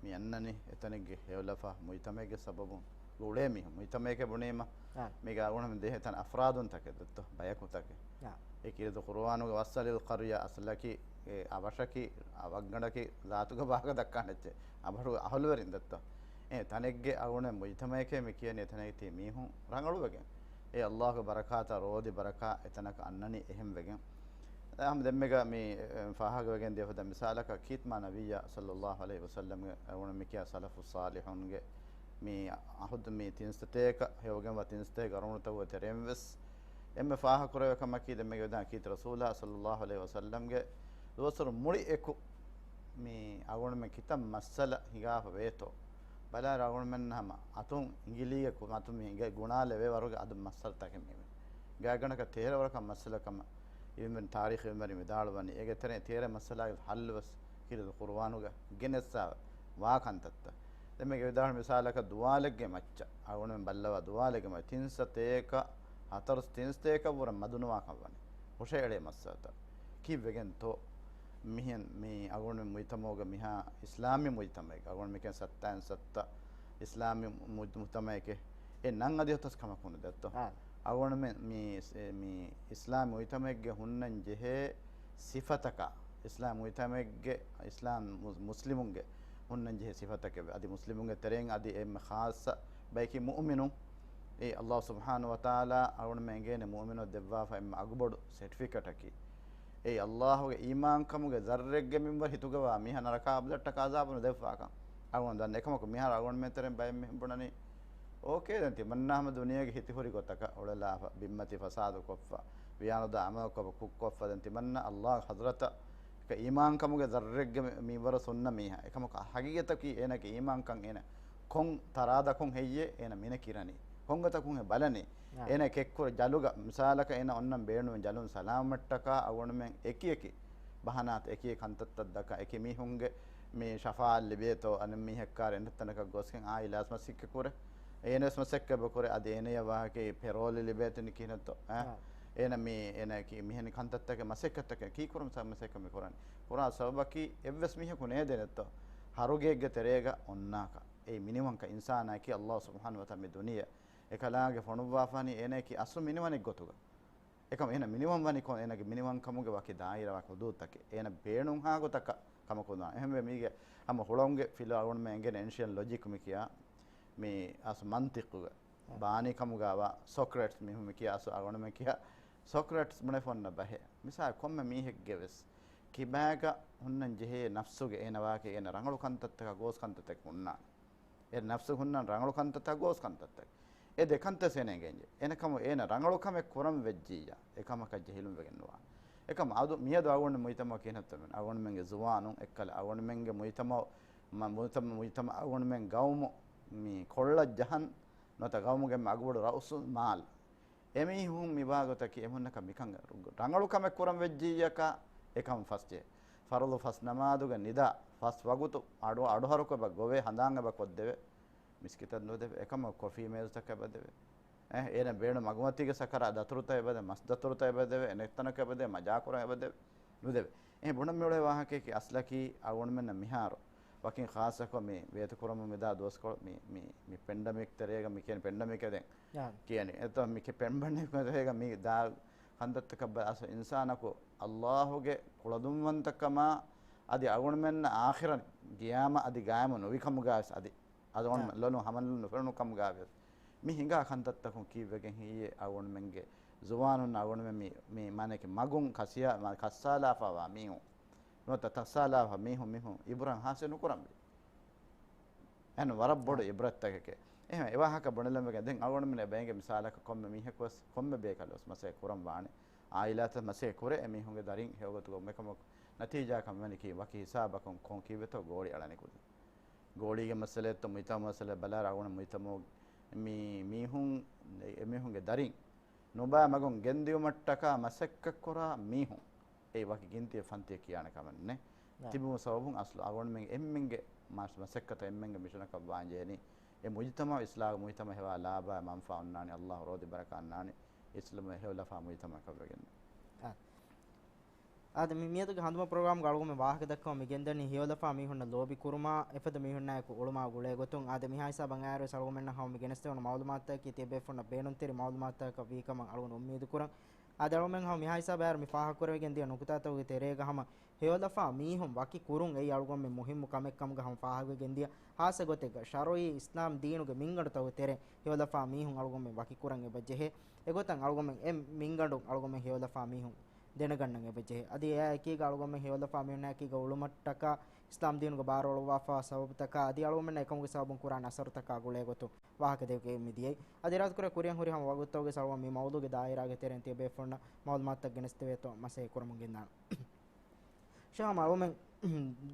މި އަންނަނީ އެތަނެއްގެ ހެޔޮލަފާ މުޖްތަމަޢެއްގެ ސަބަބުން އުޅޭ މީހުން މުޖްތަމަޢެކޭ ބުނީމަ އާ. މީގަ އަޅުގަނޑުމެން ދޭހޭ ތަން އަފްރާދުންތަކެއް ދެއްތޯ ބަޔަކުތަކެއް. އާ. އެ ކީރިތި ޤުރުއާނުގެ ވައްސަލިލް ޤަރްޔަ އަސްލަކީ އެ އަވަށަކީ އަވަށްގަނޑަކީ ޒާތުގެ ވާހަކަ ދައްކާނެ އެއްޗެއް. އަވަށު އަހުލުވެރިން ދެއްތޯ. އެ ތަނެއްގެ އަޅުގަނޑު މުޖްތަމަޢެކޭ މި ކިޔަނީ އެތަނަކީ މީހުން ރަނގަޅުވެގެން. އެ އައްލާހުގެ ބަރަކާތާ ރޯދި ބަރަކާ އެތަނަކަށް އަންނަނީ އެހެން ވެގެން. އަހަމް ދެންމެގަ މި ފާހަގަވެގެން ދިޔަ ފަދަ މިސާލަކަށް ކީތްމާ ނަބިއްޔާ ޞައްލައްލާހު ޢަލައިހި ވަސައްލަމްގެ އަޅުގަނޑު މިކިޔާ ސަލަފު ޞާލިޙުންގެ މި އަހުދު މި ތިން ސަތޭކަ ހެޔޮގެންވާ ތިން ސަތޭކަ ގަރުނުތަކުގެ ތެރެއިން ވެސް އެންމެ ފާހަގަކުރެވޭ ކަމަކީ ދެންމެގެ ވެދާން ކީރިތި ރަސޫލާ ޞައްލައްލާހު ޢަލައިހި ވަސައްލަމްގެ ދުވަސްވަރު މުޅި އެކު މި އަޅުގަނޑުމެން ކިތައް މައްސަލަ ހިނގާފަ ވޭތޯ ބަލާއިރު އަޅުގަނޑުމެން ހަމަ އަތުން އިނގިލީގެ ކު-، އަތުން މި އިނގޭ ގުނާލެވޭ ވަރުގެ އަދު މައްސަލަތަކެއް މި ގާތްގަނޑަކަށް ތޭރަ ވަރަކަށް މައްސަލަ ކަމަށް އިވިން ތާރީޚު އިވިން ވަރި ވިދާޅުވަނީ. އޭގެ ތެރެއިން ތޭރަ މައްސަލާގެ ހައްލު ވެސް ކީރިތި ޤުރުއާނުގަ ގެނެއްސާ ވާ ކަންތައްތައް. ދެންމެގެ ވިދާޅު މިސާލަކަށް ދުވާލެއްގެ މައްޗަށް އަޅުގަނޑުމެން ބައްލަވާ ދުވާލެއްގެ މައްޗަށް ތިން ސަތޭކަ ހަތަރު ތިން ސަތޭކަ ވުރެ މަދުނުވާކަން ވަނީ. ހުށައެޅޭ މައްސަލަތައް. ކީއްވެގެންތޯ؟ މިހެން މި އަޅުގަނޑުމެން މުޖްތަމަޢުގަ މިހާ އިސްލާމީ މުޖްތަމަޢެއް. އަޅުގަނޑު މިކަން ސައްތައިން ސައްތަ އިސްލާމީ މު-، މުޖްތަމަޢެކޭ. އެ ނަން އަދި ހޮތަސް ކަމަކު ނުދެއްތޯ؟ އާ. އަޅުގަނޑުމެން މި އިސް-، މި އިސްލާމީ މުޖްތަމަޢެއްގެ ހުންނަން ޖެހޭ ސިފަތަކާ، އިސްލާމް މުޖްތަމަޢެއްގެ، އިސްލާމް މު-، މުސްލިމުންގެ ހުންނަން ޖެހޭ ސިފަތަކެއް. އަދި މުސްލިމުންގެ ތެރެއިން އަދި އެންމެ ޚާއްޞަ ބަޔަކީ މުއުމިނުން. އެއީ ﷲ ސުބްޙާނަހޫ ވަތަޢާލާ އަޅުގަނޑުމެން އެނގޭނެ މުއުމިނުން ދެއްވާފަ އެންމެ އަގުބޮޑު ސެޓްފިކެޓަކީ. އެއީ ﷲގެ އީމާންކަމުގެ ޒައްރެއްގެ މިންވަރު ހިތުގަވާ މީހާ ނަރަކާ އަބަދަށްޓަކާ ޢަޛާބު ނުދެއްވާކަން. އަޅުގަނޑު ދަންނަ އެކަމަކު މިހާރު އަޅުގަނޑުމެން ތެރެއިން ބައެއް މީހުން ބުނަނީ، އޯކޭ، ދެން ތިމަންނާ ހަމަ ދުނިޔޭގެ ހިތިހުރި ގޮތަކަށް އުޅެލާފަ، ބިންމަތި ފަސާދު ކޮށްފަ، ވިޔާނުދާ ޢަމަލު ކޮށްފަ، ކުށް ކޮށްފަ، ދެން ތިމަންނަ ﷲ ޙަޟްރަތަށް އެކަ އީމާންކަމުގެ ޒައްރެއްގެ މި-، މިންވަރު ހުންނަ މީހާ. އެކަމަކު ހަގީގަތަކީ އޭނަގެ އީމާންކަން އޭނަ ކޮން ތަރާދަކުން ހެއްޔޭ އޭނަ މިނެކިރަނީ؟ ކޮންގޮތަކުން ހެ ބަލަނީ؟ އާ. އޭނަ ކެއްކުރ ޖަލުގަ މިސާލަކަށް އޭނަ އޮންނަން ބޭނުމެ ޖަލުން ސަލާމަތްޓަކާ އަޅުގަނޑުމެން އެކި އެކި ބަހަނާތައް އެކި އެކި ކަންތައްތައް ދައްކާ އެކި މީހުންގެ މި ޝަފާޢަތް ލިބޭތޯ، އަނެއް މީހެއްކާރ އެންނަ ތަނަކަށް ގޮސްގެން އާއިލާސް މަސައްކަތް ކުރޭ. އޭނަވެސް މަސައްކަތް ކުރޭ. އަދި އޭނަޔަށް ވާހަކައި ޕެރޯލް ލިބޭތިން ކިހިނެއްތޯ؟ އަ؟ އާ. އޭނަ މި، އޭނަ ކި-، މިހެން ކަންތައްތަކެއް މަސައްކަތްތަކެއް ކީކުރަން ސަ-، މަސައްކަތް މި ކުރަނީ. ކުރާ ސަބަބަކީ އެއްވެސް މީހަކު ނޭދެނެއްތޯ؟ ހަރުގެއެއްގެ ތެރޭގަ އޮންނާކަށް. އެއީ މިނިވަންކަ އިންސާނާއަކީ ﷲ ސުބްޙާނަހޫ ވަތަޢާލާ މި ދުނިޔެ އެކަލާނގެ ފޮނުއްވާފާނީ އޭނައަކީ އަސްލު މިނިވަނެއްގޮތުގަ. އެކަމަ އޭނަ މިނިވަން ވަނީ ކޮން؟ އޭނަގެ މިނިވަންކަމުގެ ވަކި ދާއިރާ ވަކި ޙުދޫދުތަކެއް. އޭނަ ބޭނުންހާ ގޮތަކަށް ކަމަކު ނުވާނެ. އެހެންވެ މީގެ ހަމަ ހުޅަނގުގެ ފިލޯ އަޅުގަނޑުމެން އެނގޭނެ އެންޝިއަންޓް ލޮޖިކް މި ކިޔާ މި އަސް މަންތިޤުގަ ބާނީ ކަމުގަވާ ސޮކްރެޓްސް މީހުން މި ކިޔާ އަސް އަޅުގަނޑުމެން ކިޔާ ސޮކްރެޓްސް ބުނެފަ އޮންނަ ބަހެއް. މިސާލް ކޮންމެ މީހެއްގެ ވެސް ކިބާގަ ހުންނަން ޖެހޭ ނަފްސުގެ އޭނަ ވާކެ އޭނަ ރަނގަޅު ކަންތައްތަކާ ގޯސް ކަންތައްތަކެއް ހުންނާނެ. އެ ނަފްސު ހުންނަން ރަނގަޅު ކަންތައްތައް ގޯސް ކަންތައްތައް. އެ ދެ ކަންތައް އޭނަ އެނގެންޖެ. އެނެކަމު އޭނަ ރަނގަޅު ކަމެއް ކުރަން ވެއްޖިއްޔާ، އެ ކަމަކަށް ޖެހިލުން ވެގެން ނުވާނެ. އެކަމަ އަދު މިއަދު އަޅުގަނޑު މުޖްތަމަޢު ކިހިނެއްތޯ މެން. އަޅުގަނޑުމެންގެ ޒުވާނުން އެއްކަލަ އަޅުގަނޑުމެންގެ މުޖްތަމަޢު، މަ-، މުޖްތަމަ-، މުޖްތަމަޢު އަޅުގަނޑުމެން ގައުމު މި ކޮށްޅަ ޖަހަން ނުވަތަ ގައުމުގެ އަގުބޮޑު ރައުސުލް މާލް. އެމީހުން މިވާގޮތަކީ އެމީހުންނަކަށް މިކަން ރަނގަޅު ކަމެއް ކުރަން ވެއްޖިއްޔަކާ އެކަމަށް ފަސްޖެހޭ. ފަރުޟު ފަސް ނަމާދުގެ ނިދާ ފަސް ވަގުތު އަޑު، އަޑުހަރުކޮށް އެބަ ގޮވޭ، ހަނދާން އެބަ ކޮށްދެވޭ. މިސްކިތަށް ނުދެވޭ. އެކަމަށް ކޮފީ މޭޒުތަކަށް އެބަ ދެވޭ. އެ، އޭނަ ބޭނުން މަގުމަތީގެ ސަކަރާ ދަތުރުތައް އެބަ ދެ، މަސް ދަތުރުތައް އެބަ ދެވޭ، އެނެއްތަނަކަށް އެބަ ދެ، މަޖާކުރަން އެބަ ދެވޭ. ނުދެވޭ. އެ ބުނަން މިއުޅޭ ވާހަކައަކީ އަސްލަކީ އަޅުގަނޑުމެންނަށް މިހާރު ވަކިން ޚާއްޞަކޮށް މި ވޭތުކުރަމުން މިދާ ދުވަސްކޮޅު މި، މި، މި ޕެންޑަމިކް ތެރޭގަ މި ކިޔަނީ ޕެންޑަމިކް އެދެން އާ. ކިޔަނީ. އެތަ މި ކެ-، ޕެންޑަމިކް ތެރޭގަ މި ދާ ކަންތައްތަކަށް ބަ-، އަސް އިންސާނަކު ﷲގެ ކުޅަދުންވަންތަކަމާ އަދި އަޅުގަނޑުމެންނަށް އާޚިރަތް ގިޔާމަ އަދި ގާއިމު ނުވިކަމުގަވެސް އަދި އަދި އަޅުގަނޑު އާ. ލޮނު ހަމަ ނުފެނުނު ކަމުގަވެސް މި ހިނގާ ކަންތައްތަކުން ކީއްވެގެން ހެއްޔޭ އަޅުގަނޑުމެންގެ ޒުވާނުން އަޅުގަނޑުމެން މި، މި މާނައަކީ މަގުން ކަސިޔާ-، މަ-، ކައްސާލާފަވާ މީހުން ނުވަތަ ތައްސާލާފަ މީހުން މީހުން އިބުރަން ހާސިލް ނުކުރަންވީ. އެހެން ވަރަށް ބޮޑު އާ. އިބްރަތްތަކެކޭ. އެހެން އެވާހަކަ ބުނެލަންވެގެން ދެން އަޅުގަނޑުމެން ބޭނގެ މިސާލަކަށް ކޮންމެ މީހަކުވެސް ކޮންމެ ބޭކަލުވެސް މަސައްކަތް ކުރަން ވާނެ. އާއިލާތައް މަސައްކަތް ކުރޭ އެމީހުންގެ ދަރިން ހެޔޮގޮތުގަ އެކަމަކު ނަތީޖާކަމަށް ވަނީކީ ވަކި ހިސާބަކުން ކޮން ކީއްވެތޯ ގޯޅި އަޅަނިކުދިން. ގޯޅީގެ މައްސަލައެއްތޯ މުޖްތަމަޢު މައްސަލަ ބަލާއިރު އަޅުގަނޑު މުޖްތަމަޢު މީ މީހުން އެމީހުންގެ ދަރިން ނުބައި މަގުން ގެންދިއުމަށްޓަކާ މަސައްކަތްކުރާ މީހުން އެއީ ވަކި ގިންތިއެއް ފަންތިއެއް ކިޔާނެ ކަމެއް ނެތް. ނާ. ތިބުމު ސަބަބުން އަސްލު އަޅުގަނޑުމެން އެންމެންގެ މަސް-، މަސައްކަތަށް އެންމެންގެ މިޝަނަކަށް ވާންޖެހެނީ އެ މުޖްތަމަޢު އިޞްލާޙު މުޖްތަމަޢު ހެވާ ލާބާ މަންފާ އޮންނާނީ ﷲ ރޯދި ބަރަކާ އަންނާނީ އިސްލާމް ހެޔޮލަފާ މުޖްތަމަޢަކަށްވެގެން. އާ. އާދެ، މި މިއަދުގެ ހަނދުމަ ޕްރޮގްރާމްގަ އަޅުގަނޑުމެން ވާހަކަ ދައްކަމުން މި ގެންދަނީ ހެޔޮލަފާ މީހުންނަށް ލޯބި ކުރުމާ، އެފަދަ މީހުންނާއެކު އުޅުމާ ގުޅޭ ގޮތުން. އާދެ، މިހާ ހިސާބަށް އައިއިރުވެސް އަޅުގަނޑުމެންނަށް ހަމަ މި ގެނެސްދެވުނު މައުލޫމާތުތަކަކީ ތިޔަބޭފުޅުންނަށް ބޭނުންތެރި މައުލޫމާތުތަކަކަށް ވީ ކަމަށް އަޅުގަނޑު އުއްމީދު ކުރަން. އާދެ، އަޅުގަނޑުމެން ހަމަ މިހާ ހިސާބަށް އައިއިރު މި ފާހަގަކުރެވިގެން ދިޔަ ނުކުތާތަކުގެ ތެރޭގަ ހަމަ ހެޔޮލަފާ މީހުން ވަކި ކުރުން އެއީ އަޅުގަނޑުމެން މުހިއްމު ކަމެއް ކަމުގަ ހަމަ ފާހަގަވެގެން ދިޔަ. ހާއްސަ ގޮތެއްގަ ޝަރުޢީ އިސްލާމް ދީނުގެ މިންގަނޑުތަކުގެ ތެރެއިން ހެޔޮލަފާ މީހުން އަޅުގަނޑުމެން ވަކިކުރަން އެބަ ޖެހޭ. އެގޮތަށް އަޅުގަނޑުމެން އެ މިންގަނޑުން އަޅުގަނޑުމެން ހެޔޮލަފާ މީހުން ދެނެގަންނަން އެބަޖެހޭ. އަދި އެއާ އެކީގަ އަޅުގަނޑުމެން ހެޔޮލަފާ މީހުންނާ އެކީގަ އުޅުމަށްޓަކާ އިސްލާމް ދީނުގެ ބާރު އޮޅުއްވާފާ ސަބަބުތަކާ އަދި އަޅުގަނޑުމެންނަށް އެކަމުގެ ސަބަބުން ކުރާނެ އަސަރުތަކާ ގުޅޭ ގޮތުން ވާހަކަ ދެވިގެން މި ދިޔައީ. އަދި އިރާދަކުރޭ ކުރިއަށް ހުރި ހަމަ ވަގުތުތަކުގެ ސަޅުވަން މި މައުޟޫގެ ދާއިރާގެ ތެރެއިން ތިޔަބޭފުޅުންނަށް މައުލޫމާތުތައް ގެނެސްދެވޭތޯ މަސައްކަތް ކުރަމުން ގެންދާނަން. ޝާމް އަޅުމެން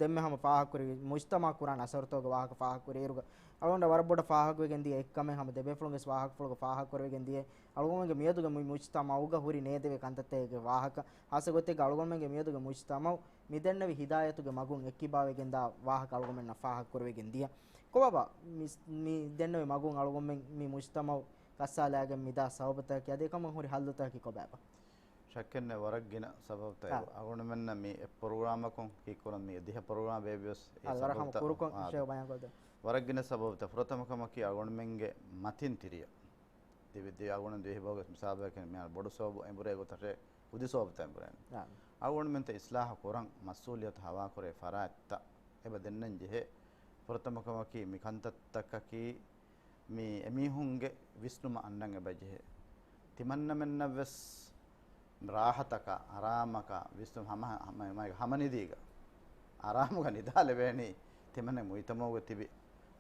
ދެންމެ ހަމަ ފާހަގަކުރި މުޖްތަމަޢަށް ކުރާނެ އަސަރުތަކުގެ ވާހަކަ ފާހަގަކުރިއިރުގަ، އަޅުގަނޑަށް ވަރަށް ބޮޑަށް ފާހަގަވެގެން ދިޔަ އެއްކަމެއް ހަމަ ދެބޭފުޅުންގެ ވެސް ވާހަކަފުޅުގަ ފާހަގަކުރެވިގެން ދިޔަ އަޅުގަނޑުގެ މިއަދުގެ މި މުޖްތަމަޢުގަ ހުރި ނޭދެވޭ ކަންތައްތަކެއްގެ ވާހަކަ. ހާއްސަ ގޮތެއްގަ އަޅުގަނޑުމެންގެ މިއަދުގެ މުޖްތަމަޢު މި ދެންނެވި ހިދާޔަތުގެ މަގުން އެއްކިބާވެގެންދާ ވާހަކަ އަޅުގަނޑުމެންނަށް ފާހަގަކުރެވިގެން ދިޔަ. ކޮބާބާ މި، މި ދެންނެވި މަގުން އަޅުގަނޑުމެން މި މުޖްތަމަޢު ކައްސާލައިގެން މިދާ ސަބަބުތަކަކީ އަދި އެކަމަށް ހުރި ހައްލުތަކަކީ ކޮބާބާ؟ ޝައްކެއްނެތް ވަރަށް ގިނަ ސަބަބުތައް އާ. އެބަ. އަޅުގަނޑުމެންނަށް މި އެއް ޕްރޮގްރާމަކުން ކީއްކުރަން މި ދިހަ ޕްރޮގްރާމް ބޭއްވިޔަސް އެ އަދި ވަރަށް ހަމަ ސަބަބުތައް ކުރުކޮށް އާ. ޝޭ ބަޔާންކޮށްދެން. ވަރަށް ގިނަ ސަބަބުތައް. ފުރަތަމަ ކަމަކީ އަޅުގަނޑުމެންގެ މަތިން ތިރިއަށް ދިވެ-، ދިވެ އަޅުގަނޑު ދިވެހިބަހުގެ މިސާލަކަށް މިހާރު ބޮޑު ސަބަބު އެނބުރޭ ގޮތަށޭ ކުދި ސަބަބުތައް އެނބުރޭ. އާ. އަޅުގަނޑުމެންތައް އިސްލާހު ކުރަން މަސްއޫލިއްޔަތު ހަވާކުރޭ ފަރާތްތައް އެބަ ދެންނެން ޖެހޭ. ފުރަތަމަ ކަމަކީ މި ކަންތައްތަކަކީ މި އެމީހުންގެ ވިސްނުމަށް އަންނަން އެބަޖެހޭ. ތިމަންނަމެންނަށް ވެސް ރާހަތަކަށް، އަރާމަކަށް، ވިސްނުން ހަމަ، ހަމަ، ހަމަ، ހަމަނިދީގަ އަރާމުގަ ނިދާލެވޭނީ ތިމަންނަ މުޖްތަމަޢުގަ ތިބި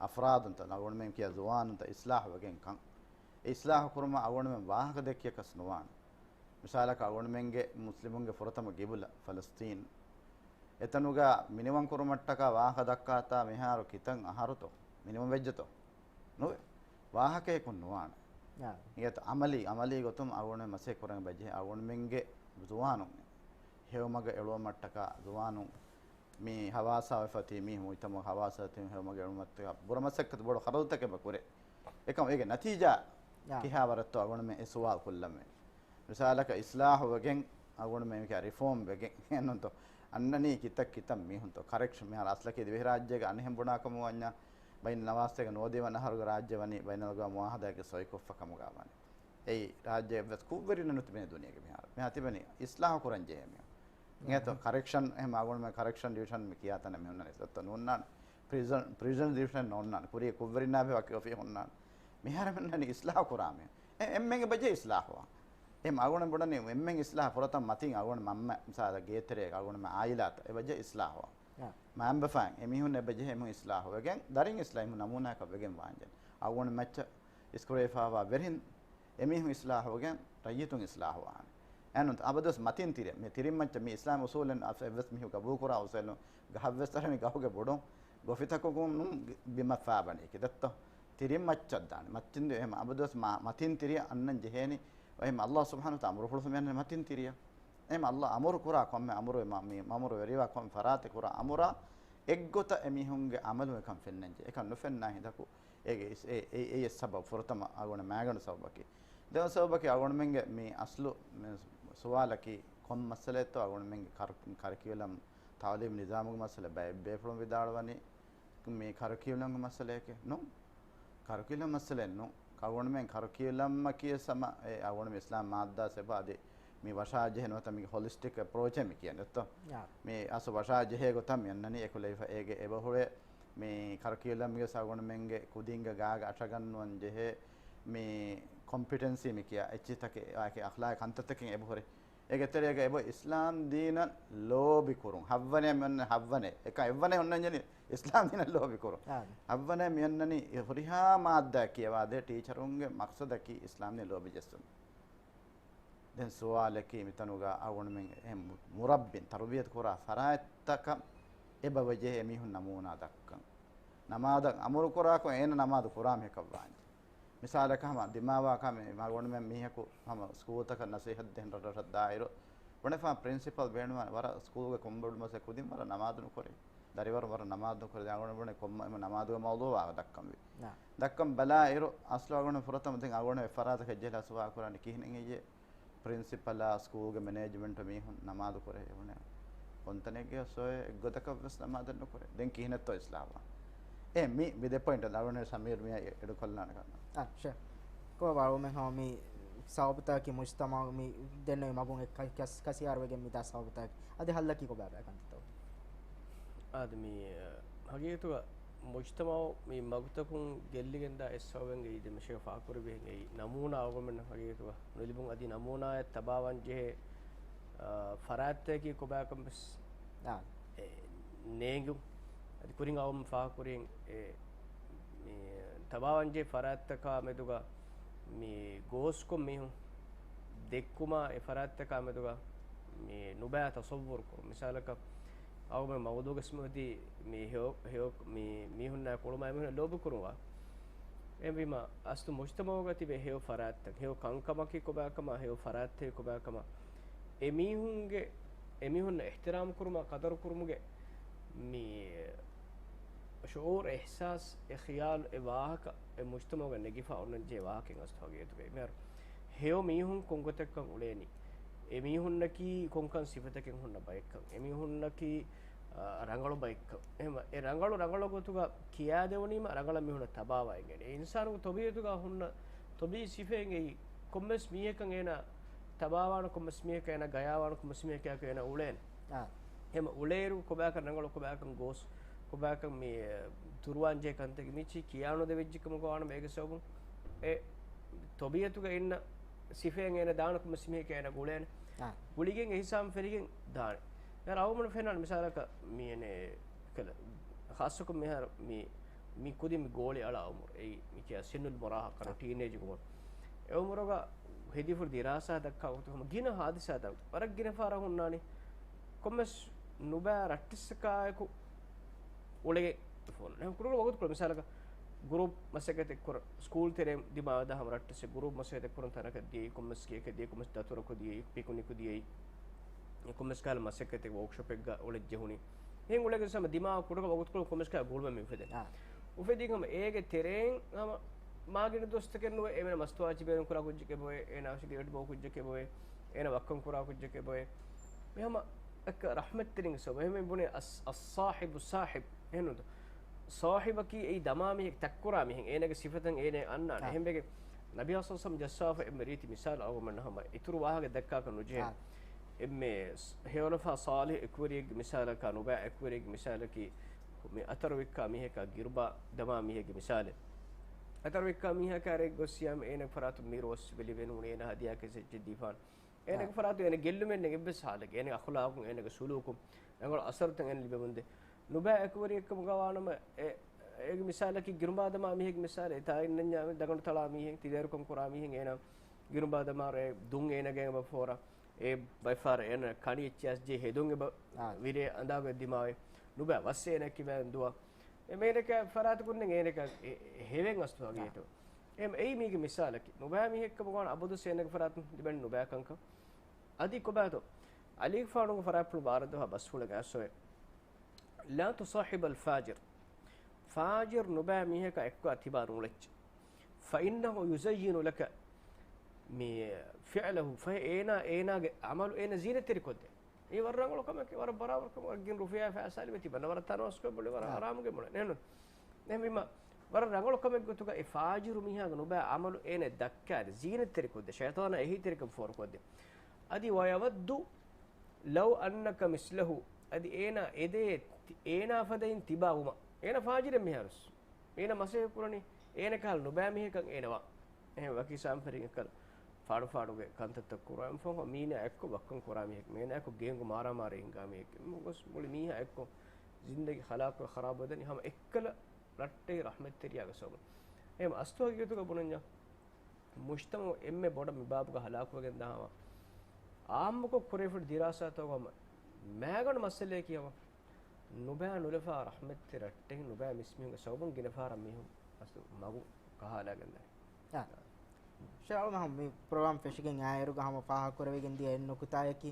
އަފްރާދުންތައް، އަޅުގަނޑުމެން ކިޔާ ޒުވާނުންތައް އިސްލާހު ވެގެން ކަން. އެ އިސްލާހު ކުރުމަށް އަޅުގަނޑުމެން ވާހަކަ ދެއްކިޔަކަސް ނުވާނެ. މިސާލަކަށް އަޅުގަނޑުމެންގެ މުސްލިމުންގެ ފުރަތަމަ ގިބުލަ ފަލަސްޠީން. އެތަނުގަ މިނިވަން ކުރުމަށްޓަކާ ވާހަކަ ދައްކާތާ މިހާރު ކިތަން އަހަރުތޯ؟ މިނިވަން ވެއްޖެތޯ؟ ނުވޭ. ވާހަކަޔަކުން ނުވާނެ. އާ. އިނގޭތޯ އަމަލީ، އަމަލީ ގޮތުން އަޅުގަނޑުމެން މަސައްކަތް ކުރަން ބަޖެހޭ އަޅުގަނޑުމެންގެ ޒުވާނުން ހެޔޮމަގަށް އެޅުވުމަށްޓަކާ ޒުވާނުން މި ހަވާސާވެފަ ތި މީހުން މުޖްތަމަޢު ހަވާސާ ތި ހެޔޮމަގަށް އެޅުމަށްޓަކާ ބުރަ މަސައްކަތު ބޮޑު ޚަރަދުތަކެއް އެބަ ކުރޭ. އެކަމަ އޭގެ ނަތީޖާ އާ. ކިހާވަރެއްތޯ އަޅުގަނޑުމެން އެ ސުވާލު ކޮށްލަންވީ. މިސާލަކަށް އިސްލާހު ވެގެން އަޅުގަނޑުމެން ކިޔާ ރިފޯމް ވެގެން އެހެންނޫންތޯ؟ އަންނަނީ ކިތައް ކިތައް މީހުންތޯ؟ ކަރެކްޝަން މިހާރު އަސްލަކީ ދިވެހިރާއްޖޭގަ އަނެއްހެން ބުނާ ކަމަށް ވަންޏާ ބައިން ނަވާސްތޭކަ ނުވަދިހަ ވަނަ އަހަރުގެ ރާއްޖެ ވަނީ ބައިނަލްއަގްވާމު މުއާހަދާގެ ސޮއިކޮށްފަ ކަމުގަ ވަނީ. އެއީ ރާއްޖެ އެއްވެސް ކުށްވެރިންނެއް ނުތިބެނީ ދުނިޔޭގެ މިހާރު. މިހާ ތިބެނީ އިސްލާހު ކުރަން ޖެހޭ މީހުން. އިނގޭތޯ ކަރެކްޝަން އެހެން އަޅުގަނޑުމެން ކަރެކްޝަން ޑިވިޝަން މި ކިޔާ ތަނެއް މި ހުންނަނީ ދޮއްތޯ ނޯންނާނެ. ޕްރިޒަން، ޕްރިޒަން ޑިވިޝަން ނޯންނާނެ. ކުރީ ކުށްވެރިންނާ ބެ ވަކި އޮފީހެއް ހުންނާނެ. މިހާރު މި ހުންނަނީ އިސްލާހު ކުރާ މީހުން. އެ، އެންމެން އެބަޖެހޭ އިސްލާހުވާން. އެހެން އަޅުގަނޑު ބުނަނީ އެންމެން އިސްލާހު ފުރަތަމަ މަތިން އަޅުގަނޑު މަންމަ މިސާލަށް ގޭތެރޭގަ އަޅުގަނޑު މަ އާއިލާތައް އެބަޖެހޭ އިސްލާހުވާން. އާ. މައިންބަފައިން އެމީހުން އެބަޖެހޭ އެމީހުން އިސްލާހު ވެގެން ދަރިން އިސްލާހު ނަމޫނާއަކަށް ވެގެން ވާންޖެހޭ. އަޅުގަނޑު މައްޗަށް އިސްކުރެވިފާވާ ވެރިން އެމީހުން އިސްލާހުވެގެން ރައްޔިތުން އިސްލާހުވާނެ. އެހެންނޫންތޯ؟ އަބަދުވެސް މަތިން ތިރި، މި ތިރިން މައްޗަށް މި އިސްލާމް އުސޫލެއް އަސް އެއްވެސް މީހު ގަބޫލުކުރާ އުސޫލެއް ނޫން. ގަހަށްވެސް އަރަނީ ގަހުގެ ބޮޑުން، ގޮފިތަކުގަ ނޫން ބިމަށް ފާބަނީ ކި ދެއްތޯ؟ ތިރިން މައްޗަށް ދާނެ. މަތިން ދެ-، އެހެން އަބަދުވެސް މަ-، މަތިން ތިރިއަށް އަންނަން ޖެހޭނީ. އެހެން އައްލާހު ސުބްޙާނަހު ވަތަޢާލާ އަމުރުފުޅު މިއަންނަނީ މަތިން ތިރިއަށް. އެހެން އައްލާހު އަމުރު ކުރާ ކޮންމެ އަމުރު މަ-، މި އަމުރު ވެރިވާ ކޮންމެ ފަރާތެއް ކުރާ އަމުރާ އެއްގޮތަށް އެމީހުންގެ އަމަލު އެކަން ފެންނަންޖެ. އެކަން ނުފެންނާ ހިނދަކު އޭގެ އިސް-، އެ-، އެ-، އެއް ސަބަބު ފުރަތަމަ އަޅުގަނޑު މައިގަނޑު ސަބަބަކީ. ދެވަނަ ސަބަބަކީ އަޅުގަނޑުމެންގެ މި އަސްލު މި ސުވާލަކީ ކޮން މައްސަލައެއްތޯ އަޅުގަނޑުމެންގެ ކަރު-، ކަރިކިއުލަމް ތައުލީމް ނިޒާމުގެ މައްސަލަ ބައެއް ބޭފުޅުން ވިދާޅުވަނީ މި ކަރިކިއުލަމްގެ މައްސަލައެކޭ. ނޫން. ކަރިކިއުލަމް މައްސަލައެއް ނޫން. އަޅުގަނޑުމެން ކަރިކިއުލަމްއަކީ ސަމަ-، އެ އަޅުގަނޑު އިސްލާމް މާއްދާ ސެބަ އަދި މި ވަށާޖެހޭ ނުވަތަ މީގެ ހޮލިސްޓިކް އެޕްރޯޗޭ މި ކިޔަން ދެއްތޯ؟ ޔާ. މި އަސް ވަށާޖެހޭ ގޮތަށް މި އަންނަނީ އެކުލެވިފަ އޭގެ އެބަހުރޭ މި ކަރިކިއުލަމްގެ އަޅުގަނޑުމެންގެ ކުދިންގެ ގާގަ އަށަގަންނުވަން ޖެހޭ މި ކޮމްޕިޓެންސީ މި ކިޔާ އެއްޗިތަކެއް އަޚްލާޤީ ކަންތައްތަކެއް އެބަހުރޭ. އޭގެ ތެރޭގަ އެބަ އިސްލާމް ދީނަށް ލޯބި ކުރުން. ހައްވަނޭ މި އޮންނަ ހައްވަނޭ. އެކަ އެއްވަނޭ އޮންނަން ޖެހޭނީ އިސްލާމް ދީނަށް ލޯބި ކުރުން. އާ. ހައްވަނޭ މި އޮންނަނީ ހުރިހާ މާއްދާ ކިޔަވާދޭ ޓީޗަރުންގެ މަޤްޞަދަކީ އިސްލާމް ދީނަށް ލޯބި ޖެއްސުން. ދެން ސުވާލަކީ މިތަނުގަ އަޅުގަނޑުމެން އެ މު-، މުރައްބިން ތަރުބިޔަތު ކުރާ ފަރާތްތަކަށް އެބަ ވެޖެހޭ އެމީހުން ނަމޫނާ ދައްކަން. ނަމާދަށް އަމުރު ކުރާކޮށް އޭނަ ނަމާދު ކުރާ މީހަކަށް ވާންޖެ. މިސާލަކަށް ހަމަ ދިމާވާ ކަމެއް އަޅުގަނޑުމެން މީހަކު ހަމަ ސްކޫލްތަކަށް ނަސޭހަތް ދޭން ރަށްރަށަށް ދާއިރު، ބުނެފާ ޕްރިންސިޕަލް ބޭނުންވާނެ ވަރަށް ސްކޫލްގެ ކޮންބޮޑު މައްސަލަ ކުދިން ވަރަށް ނަމާދު ނުކުރޭ. ދަރިވަރުން ވަރަށް ނަމާދު ނުކުރޭ. ދެން އަޅުގަނޑު ބުނެ ކޮންމެ އެމަ ނަމާދުގެ މައުޟޫޢު ވާހަކަ ދައްކަންވީ. ނާ. ދައްކަން ބަލާއިރު، އަސްލު އަޅުގަނޑު ފުރަތަމަ ދެން އަޅުގަނޑު އެއްފަރާތަކަށް ޖެހިލާ ސުވާލު ކުރާނީ ކިހިނެއް އެއްޔޭ؟ ޕްރިންސިޕަލާ، ސްކޫލްގެ މެނޭޖްމަންޓު މީހުން ނަމާދު ކުރޭ އެބުނެ. ކޮންތަނެއްގެ ސޮއެ އެއްގޮތަކަށް ވެސް ނަމާދެއް ނުކުރޭ. ދެން ކިހިނެއްތޯ އިސްލާހުވާން؟ އެ މި، މި ދެ ޕޮއިންޓަށް އަޅުގަނޑު ސަމީރު މިއާ އެޑު ކޮށްލާނެ ކަންނަ. އާ، ޝެ. ކޮބާ އަޅުމެން ހަމަ މި ސަބަބުތަކަކީ މުޖްތަމަޢު މި ދެންނެވި މަގުން އެއް ކަ-، ކަސް-، ކަސިހާރުވެގެން މިދާ ސަބަބުތަކަކީ. އަދި ހައްލަކީ ކޮބާބާ ކަންތައްތޯ؟ އާދެ މި، އަ، ހަގީގަތުގަ މުޖްތަމަޢު މި މަގުތަކުން ގެއްލިގެންދާ އެއް ސަބަބެއްގައި ދެ މި ޝޭޚް ފާހަގަކުރެއްވިހެން އެއީ ނަމޫނާ އަޅުގަނޑުމެންނަށް ހަގީގަތުގަ ނުލިބުން އަދި ނަމޫނާއެއް ތަބާވާން ޖެހޭ އާ، ފަރާތްތަކަކީ ކޮބާކަން ވެސް އާ. އެ، ނޭނގު. އަދި ކުރިން އަވަމް ފާހަގަކުރިން އެ، މި، ތަބާވާންޖެހޭ ފަރާތްތަކާ މެދުގަ މި ގޯސްކޮށް މީހުން ދެއްކުމާ އެ ފަރާތްތަކާ މެދުގަ މި ނުބައި ތަޞައްވުރު ކުރުން. މިސާލަކަށް އަވަމެ މައުޟޫގަސް މިއޮތީ މި ހެޔޮ، ހެޔޮ، މި މީހުންނާ ކުޅުމާ މީހުން ލޯބި ކުރުންވާ. އެހެންވީމަ، އަސްލު މުޖްތަމައުގަ ތިބޭ ހެޔޮ ފަރާތްތައް، ހެޔޮ ކަންކަމަކީ ކޮބާކަމާ، ހެޔޮ ފަރާތްތަކީ ކޮބާކަމާ، އެމީހުންގެ، އެމީހުންނަށް އިޙްތިރާމް ކުރުމާ، ޤަދަރު ކުރުމުގެ މި ޝުޢޫރު، އިޙްސާސް، އެ ޚިޔާލު، އެ ވާހަކަ، އެ މުޖްތަމައުގަ ނެގިފަ އޮންނަންޖެހޭ ވާހަކައެއް އަސްލު ހަގީގަތުގައި. މިހާރު ހެޔޮ މީހުން ކޮންގޮތެއްކަން އުޅޭނީ؟ އެމީހުންނަކީ ކޮންކަން ސިފަތަކެއް ހުންނަ ބައެއްކަން؟ އެމީހުންނަކީ އާ، ރަނގަޅު ބައެއްކަން. އެހެންވެ، އެ ރަނގަޅު، ރަނގަޅު ގޮތުގަ ކިޔާދެވުނީމަ ރަނގަޅަށް މީހުންނަށް ތަބާވާ އެނގޭނެ. އެ އިންސާނުގެ ޠަބީޢަތުގަ ހުންނަ ޠަބީޢީ ސިފައެއް އެއީ، ކޮންމެސް މީހަކަށް އޭނާ ތަބާވާނެ، ކޮންމެސް މީހަކަށް އޭނާ ގަޔާވާނެ، ކޮންމެސް މީހަކަށް އޭނާ އުޅޭނެ. އާ. އެހެން އުޅޭއިރު ކޮބާކަން ރަނގަޅު، ކޮބާކަން ގޯސް، ކޮބާކަން މި ތުރުވާންޖެހޭ ކަންތަކެއް މިޗީ ކިޔާނުދެވިއްޖެ ކަމުގަ ވާނަމަ އޭގެ ސަބަބުން އެ ޠަބީޢަތުގަ އިންނަ ސިފައެއް އޭނަ ދާނެ، ކޮންމެސް މީހަކަށް އޭނަ ގުޅޭނެ. އާ. ގުޅިގެން އެ ހިސާބުން ފެނިގެން ދާނެ. ދެން އަޅުގަނޑު ފެންނާނެ މިސާލަކަށް މި އެނެ ކަލަ ޚާއްޞަކޮށް މިހާރު މި، މި ކުދިން މި ގޯޅި އަޅާ ޢުމުރު. އެއީ މި ކިޔާ ސިންނުލް މުރާހަޤާ، އާ. ޓީނޭޖް ޢުމުރު. އެ ޢުމުރުގަ ހެދިފުރި ދިރާސާ ދައްކާ ގޮތުގަ ހަމަ ގިނަ ހާދިސާތައް، ވަރަށް ގިނަ ފަހަރަށް ހުންނާނީ. ކޮންމެސް ނުބައި ރައްޓެއްސަކާއެކު އުޅެގެން ފޯނު. އެހެން ކުޑަކުޑަ ވަގުތުކޮޅު މިސާލަކަށް ގުރޫޕް މަސައްކަތެއް ކުރަން، ސްކޫލް ތެރޭ ދިމާވެދާ ހަމަ ރައްޓެއްސެއް ގުރޫޕް މަސައްކަތެއް ކުރަން ތަނަކަށް ދިޔައީ، ކޮންމެސް ގެއަކަށް ދިޔައީ، ކޮންމެސް ދަތުރަކު ދިޔައީ، ޕިކުނިކު ދިޔައީ، ކޮންމެސް ކަހަލަ މަސައްކަތެއް ވޯކްޝޮޕެއްގަ އުޅެއްޖެ ހުނީ. އެހެން އުޅެގެން ހަމަ ދިމާވާ ކުޑަކުޑަ ވަގުތުކޮޅު ކޮންމެސް ކަހަލަ ގުޅުމެއް މި އުފެދެން. އާ. އުފެދިގެން ހަމަ އޭގެ ތެރެއިން ހަމަ މާގިނަ ދުވަސްތަކެއް ނުވެ، އޭނަ މަސްތުވާ ޖިބޭނު ކުރާ ކުއްޖެކޭ ބޮއެ، އޭނަ އަށިގެ އެޑްބޯ ކުއްޖެކޭ ބޮއެ، އޭނަ ވައްކަން ކުރާ ކުއްޖެކޭ ބޮއެ. މި ހަމަ އެއްކަ ރަޙްމަތްތެރިންގެ ސަބަބު. އެހެން ބުނެ އަސް-، އައްޞާޙިބު ސާޙިބް. އެހެންނު ސާޙިބަކީ އެއީ ދަމާ މީހެއް، ތައްކުރާ މީހެއް، އޭނަގެ ސިފަތައް އޭނަ އަންނާނެ. އާ. އެހެންވެގެން ނަބީ ސައްލަ ޖައްސާފަ އެންމެ ރީތި މިސާލު އަޅުގަނޑުމެންނަށް ހަމަ އިތުރު ވާހަކަ ދައްކާކަށް ނުޖެހޭ. އާ. އެންމެ ހެޔޮލަފާ ޞާލިޙް އެކުވެރިއެއްގެ މިސާލަކާ ނުބައި އެކުވެރިއެއްގެ މިސާލަކީ މި އަތަރު ވިއްކާ މީހަކާ ގިރުބާ ދަމާ މީހެއްގެ މިސާލެއް. އަތަރު ވިއްކާ މީހަކާ ރޭ ގޮއްސިޔާމަ އޭނަ ފަރާތުން މީރު އޮއްސި ބެލި ބޭނުން އޭނަ ހަދިޔާ ކެސެއްޗެއް ދީފާން. އޭނަގެ ފަރާތު އޭނަ ގެއްލުމެއް ނެގެއްވެސް ހާލެއްގެ އޭނަގެ އަޚުލާޤުން އޭނަގެ ސުލޫކުން ރަނގަޅު އަސަރުތައް އޭނަ ލިބެމުންދޭ. ނުބައި އެކުވެރިއެއްކަމުގަ ވާނަމަ އެ، އޭގެ މިސާލަކީ ގިރުބާ ދަމާ މީހެއްގެ މިސާލެއް. އެތާ އިންނަންޏާ ދަގަނޑު ތަޅާ މީހެއް، ތިދައިރުކަން ކުރާ މީހެއް އޭނަ ގިރުބާ ދަމާ ރޭ ދުން އޭނަގެ އެބަ ފޯރާ. އެ ބައިފާރަ އޭނަ ކަނި އެއްޗިއަސް ޖެ ހެދުން އެބަ ވިރޭ އަނދާގޮތް ދިމާވެ. ނުބައި ވަސް އޭނަ ކިބައިން ދުވާ. އެ މޭނަކަ ފަރާތު ކުންނެން އޭނަކަ އެ، އެ ހެވެން އަސްތު ހަގީގަތު. އެ، އެއީ މީގެ މިސާލަކީ. ނުބައި މީހެއްކަމުގަ ވާން އަބަދުސް އޭނަގެ ފަރާތުން ލިބެން ނުބައި ކަންކަން. އަދި ކޮބާތޯ؟ އަލީގެފާނުގެ ފަރާތްޕުޅު ބާރަށް ދަވާ ބަސްފުޅެއް އައްސޮއެ. لا تصاحب الفاجر. ފާޖިރު ނުބައި މީހަކާ އެއްކޮށް ތިބާ ނޫޅެއްޗެ. فإنه يزين لك މި ފިޢުލަހު، ފަހެ އޭނާ، އޭނާގެ ޢަމަލު އޭނަ ޒީނަތްތެރިކޮށްދޭ. އެއީ ވަރަށް ރަނގަޅު ކަމެކޭ، ވަރަށް ބަރާބަރު ކަމެއް. އަގިން ރުފިޔާ ފައިސާ ލިބެ ތިބަންނަ ވަރަށް ތަނަވަސްކޮށް ބޮޑި ވަރަށް އާ. އަރާމުގެ މޮޅެ. ނޭނު. އެހެންވީމަ، ވަރަށް ރަނގަޅު ކަމެއް ގޮތުގަ އެ ފާޖިރު މީހާގެ ނުބައި ޢަމަލު އޭނަ ދައްކާލި، ޒީނަތްތެރިކޮށްދޭ، ޝައިޠާނާ އެހީތެރިކަން ފޯރުކޮށްދޭ. އަދި ويود لو أنك مثله، އަދި އޭނާ އެދޭ، ތި-، އޭނާ ފަދައިން ތިބާ ވުމަށް. އޭނާ ފާޖިރެއް މިހާރުސް. އޭނަ މަސައްކަތް ކުރަނީ އޭނަ ކަހަލަ ނުބައި މީހަކަށް އޭނަ ވާ. އެހެން ވަކި ސާމްފެރިން އެކަލަ ފާޑު ފާޑުގެ ކަންތައްތައް ކުރާ އެމް ފަހު މީނާ އެއްކޮށް ވައްކަން ކުރާ މީހެއް، މީނާ އެއްކޮށް ގޭންގު މާރާމާރީ ހިނގާ މީހެއް. އެމް ގޮސް މުޅި މީހާ އެއްކޮށް ޒިންދަގީ ހަލާކުވެ ޚަރާބުވެދަނީ ހަމަ އެއްކަލަ ރައްޓެހި ރަޙްމަތްތެރިޔާގެ ސަބަބުން. އެހެން އަސްތު ހަގީގަތުގަ ބުނަންޏާ މުޖްތަމަޢު އެންމެ ބޮޑަށް މި ބާބުގަ ހަލާކުވެގެން ދާ ހަމަ އާއްމުކޮށް ކުރެވިފައި ދިރާސާތަކުގަ ހަމަ މައިގަނޑު މައްސަލަޔަކީ ހަމަ ނުބައި ނުލަފާ ރަޙްމަތްތެރި ރައްޓެހިން ނުބައި މިސްމީހުންގެ ސަބަބުން ގިނަ ފަހަރަށް މީހުން އަސްލު މަގު ކަހާލައިގެންދާނެ. އާ. ޝެއިޚް އަޅުގަނޑު މި ޕްރޮގްރާމް ފެށިގެން އާއިރުގަ ހަމަ ފާހަގަކުރެވިގެން ދިޔަ އެއް ނުކުތާޔަކީ،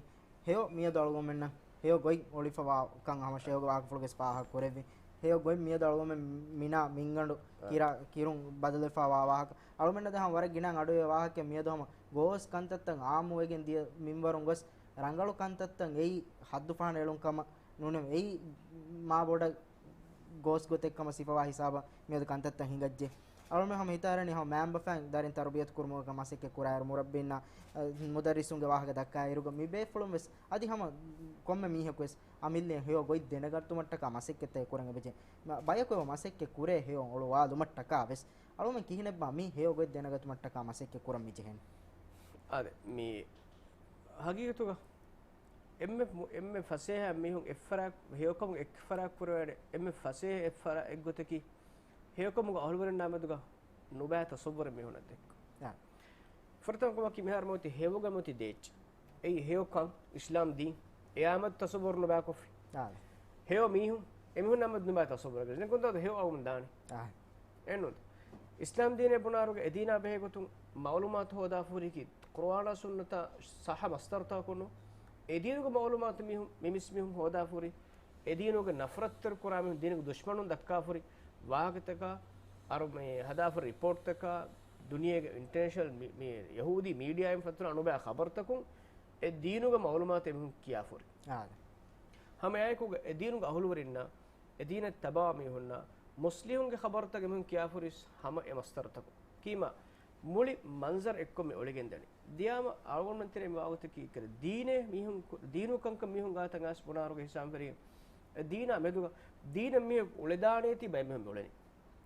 ހެޔޮ މިއަދު އަޅުގަނޑުމެންނަށް ހެޔޮ ގޮތް އޮޅިފަވާ ކަން ހަމަ ޝެއިޚްގެ ވާހަކަފުޅުގަސް ފާހަގަކުރެއްވި. ހެޔޮ ގޮތް މިއަދު އަޅުގަނޑުމެން މިނާ މިންގަނޑު އާ. ކިރާ ކިރުން ބަދަލުވެފަވާ ވާހަކަ. އަޅުގަނޑުމެންނަށް ދެން ހަމަ ވަރަށް ގިނަ އަޑުއެވޭ ވާހަކަ މިއަދު ހަމަ ގޯސް ކަންތައްތައް އާއްމުވެގެން ދިޔަ މިންވަރުން ގޮސް ރަނގަޅު ކަންތައްތައް އެއީ ޙައްދު ފަހަނަ އެޅުން ކަމަށް ނޫނެވެ. އެއީ މާ ބޮޑަށް ގޯސް ގޮތެއް ކަމަށް ސިފަވާ ހިސާބަށް މިއަދު ކަންތައްތައް ހިނގައްޖެ. އަޅުމެން ހަމަ ހިތާރަނީ ހަމަ މައިންބަފައިން ދަރިން ތަރުބިޔަތު ކުރުމުގަ މަސައްކަތް ކުރާއިރު މުރައްބީންނާ، އަ، މުދައްރިސުންގެ ވާހަކަ ދައްކާއިރުގަ މި ބޭފުޅުން ވެސް އަދި ހަމަ ކޮންމެ މީހަކު ވެސް އަމިއްލައަށް ހެޔޮ ގޮތް ދެނެގަތުމަށްޓަކާ މަސައްކަތްތައް ކުރަން އެބަޖެ. މަ-، ބަޔަކު އެބަ މަސައްކަތް ކުރޭ ހެޔޮ އޮޅުވާލުމަށްޓަކާ ވެސް. އަޅުމެން ކިހިނެއްބާ މި ހެޔޮ ގޮތް ދެނެގަތުމަށްޓަކާ މަސައްކަތް ކުރަން މި ޖެހެނީ؟ އާދެ، މި ހަގީގަތުގަ އެންމެ، އެންމެ ފަސޭހަ މީހުން އެއްފަރާ، ހެޔޮކަމުގެ އެއްފަރާ ކުރެވޭނެ އެންމެ ފަސޭހަ އެއްފަރާ އެއްގޮތަކީ، ހެޔޮކަމުގެ އަހުލުވެރިންނާ މެދުގަ ނުބައި ތަސައްވުރެއް މީހުނަށް ދެއްކުން. އާ. ފުރަތަމަ ކަމަކީ މިހާރު މިއޮތީ ހެޔޮގަ މިއޮތީ ދޭއްޗެއް. އެއީ ހެޔޮކަން، އިސްލާމް ދީން. އެއާ މެދު ތަސައްވުރު ނުބައިކޮށްފި. އާ. ހެޔޮ މީހުން، އެމީހުންނާ މެދު ނުބައި ތަސައްވުރެއް. ދެން ކޮންތާ ހެޔޮ އަޅުގަނޑު ދާނީ؟ އާ. އެއްނު. އިސްލާމް ދީނޭ ބުނާރުގަ އެދީނާ ބެހޭ ގޮތުން މައުލޫމާތު ހޯދާފަހުރިކީ ޤުރުއާނާ ސުންނަތާ ޞައްޙަ މަޞްދަރުތަކަކުން ނޫން. އެދީނުގެ މައުލޫމާތު މީހުން، މި މިސް މީހުން ހޯދާފަހުރި، އެދީނުގެ ނަފްރަތްތެރި ކުރާ މީހުން، ދީނުގެ ދުޝްމަނުން ދައްކާފަހުރި ވާހަކަތަކާ، އަރު މި ހަދާފަހުރި ރިޕޯޓްތަކާ، ދުނިޔޭގެ އިންޓަރނޭޝަނަލް މި، މި ޔަހޫދީ މީޑިއާއިން ފަތުރަ އަނުބައި ޚަބަރުތަކުން އެ ދީނުގެ މައުލޫމާތު އެމީހުން ކިޔާފަހުރި. އާ. ހަމައެއާއެކުގަ އެ ދީނުގެ އަހުލުވެރިންނާ އެ ދީނަށް ތަބާވާ މީހުންނާ މުސްލިހުންގެ ޚަބަރުތައް އެމީހުން ކިޔާފަހުރި ހަމަ އެ މަސްދަރުތަކުން. ކީމާ މުޅި މަންޒަރު އެއްކޮށް މި އޮޅިގެންދަނީ. ދިޔާމަ އަޅުގަނޑުމެން ތެރޭ މި ވާގޮތަކީ ކަލޭ ދީނޭ މީހުން ކު-، ދީނު ކަންކަން މީހުން ގާތަށް އައިސް ބުނާރުގަ ހިސާބުން ވެރި އެ ދީނާ މެދުގަ ދީނަށް މީހަކު އުޅެދާނޭތީ ބައެއް މީހުން އުޅެނީ.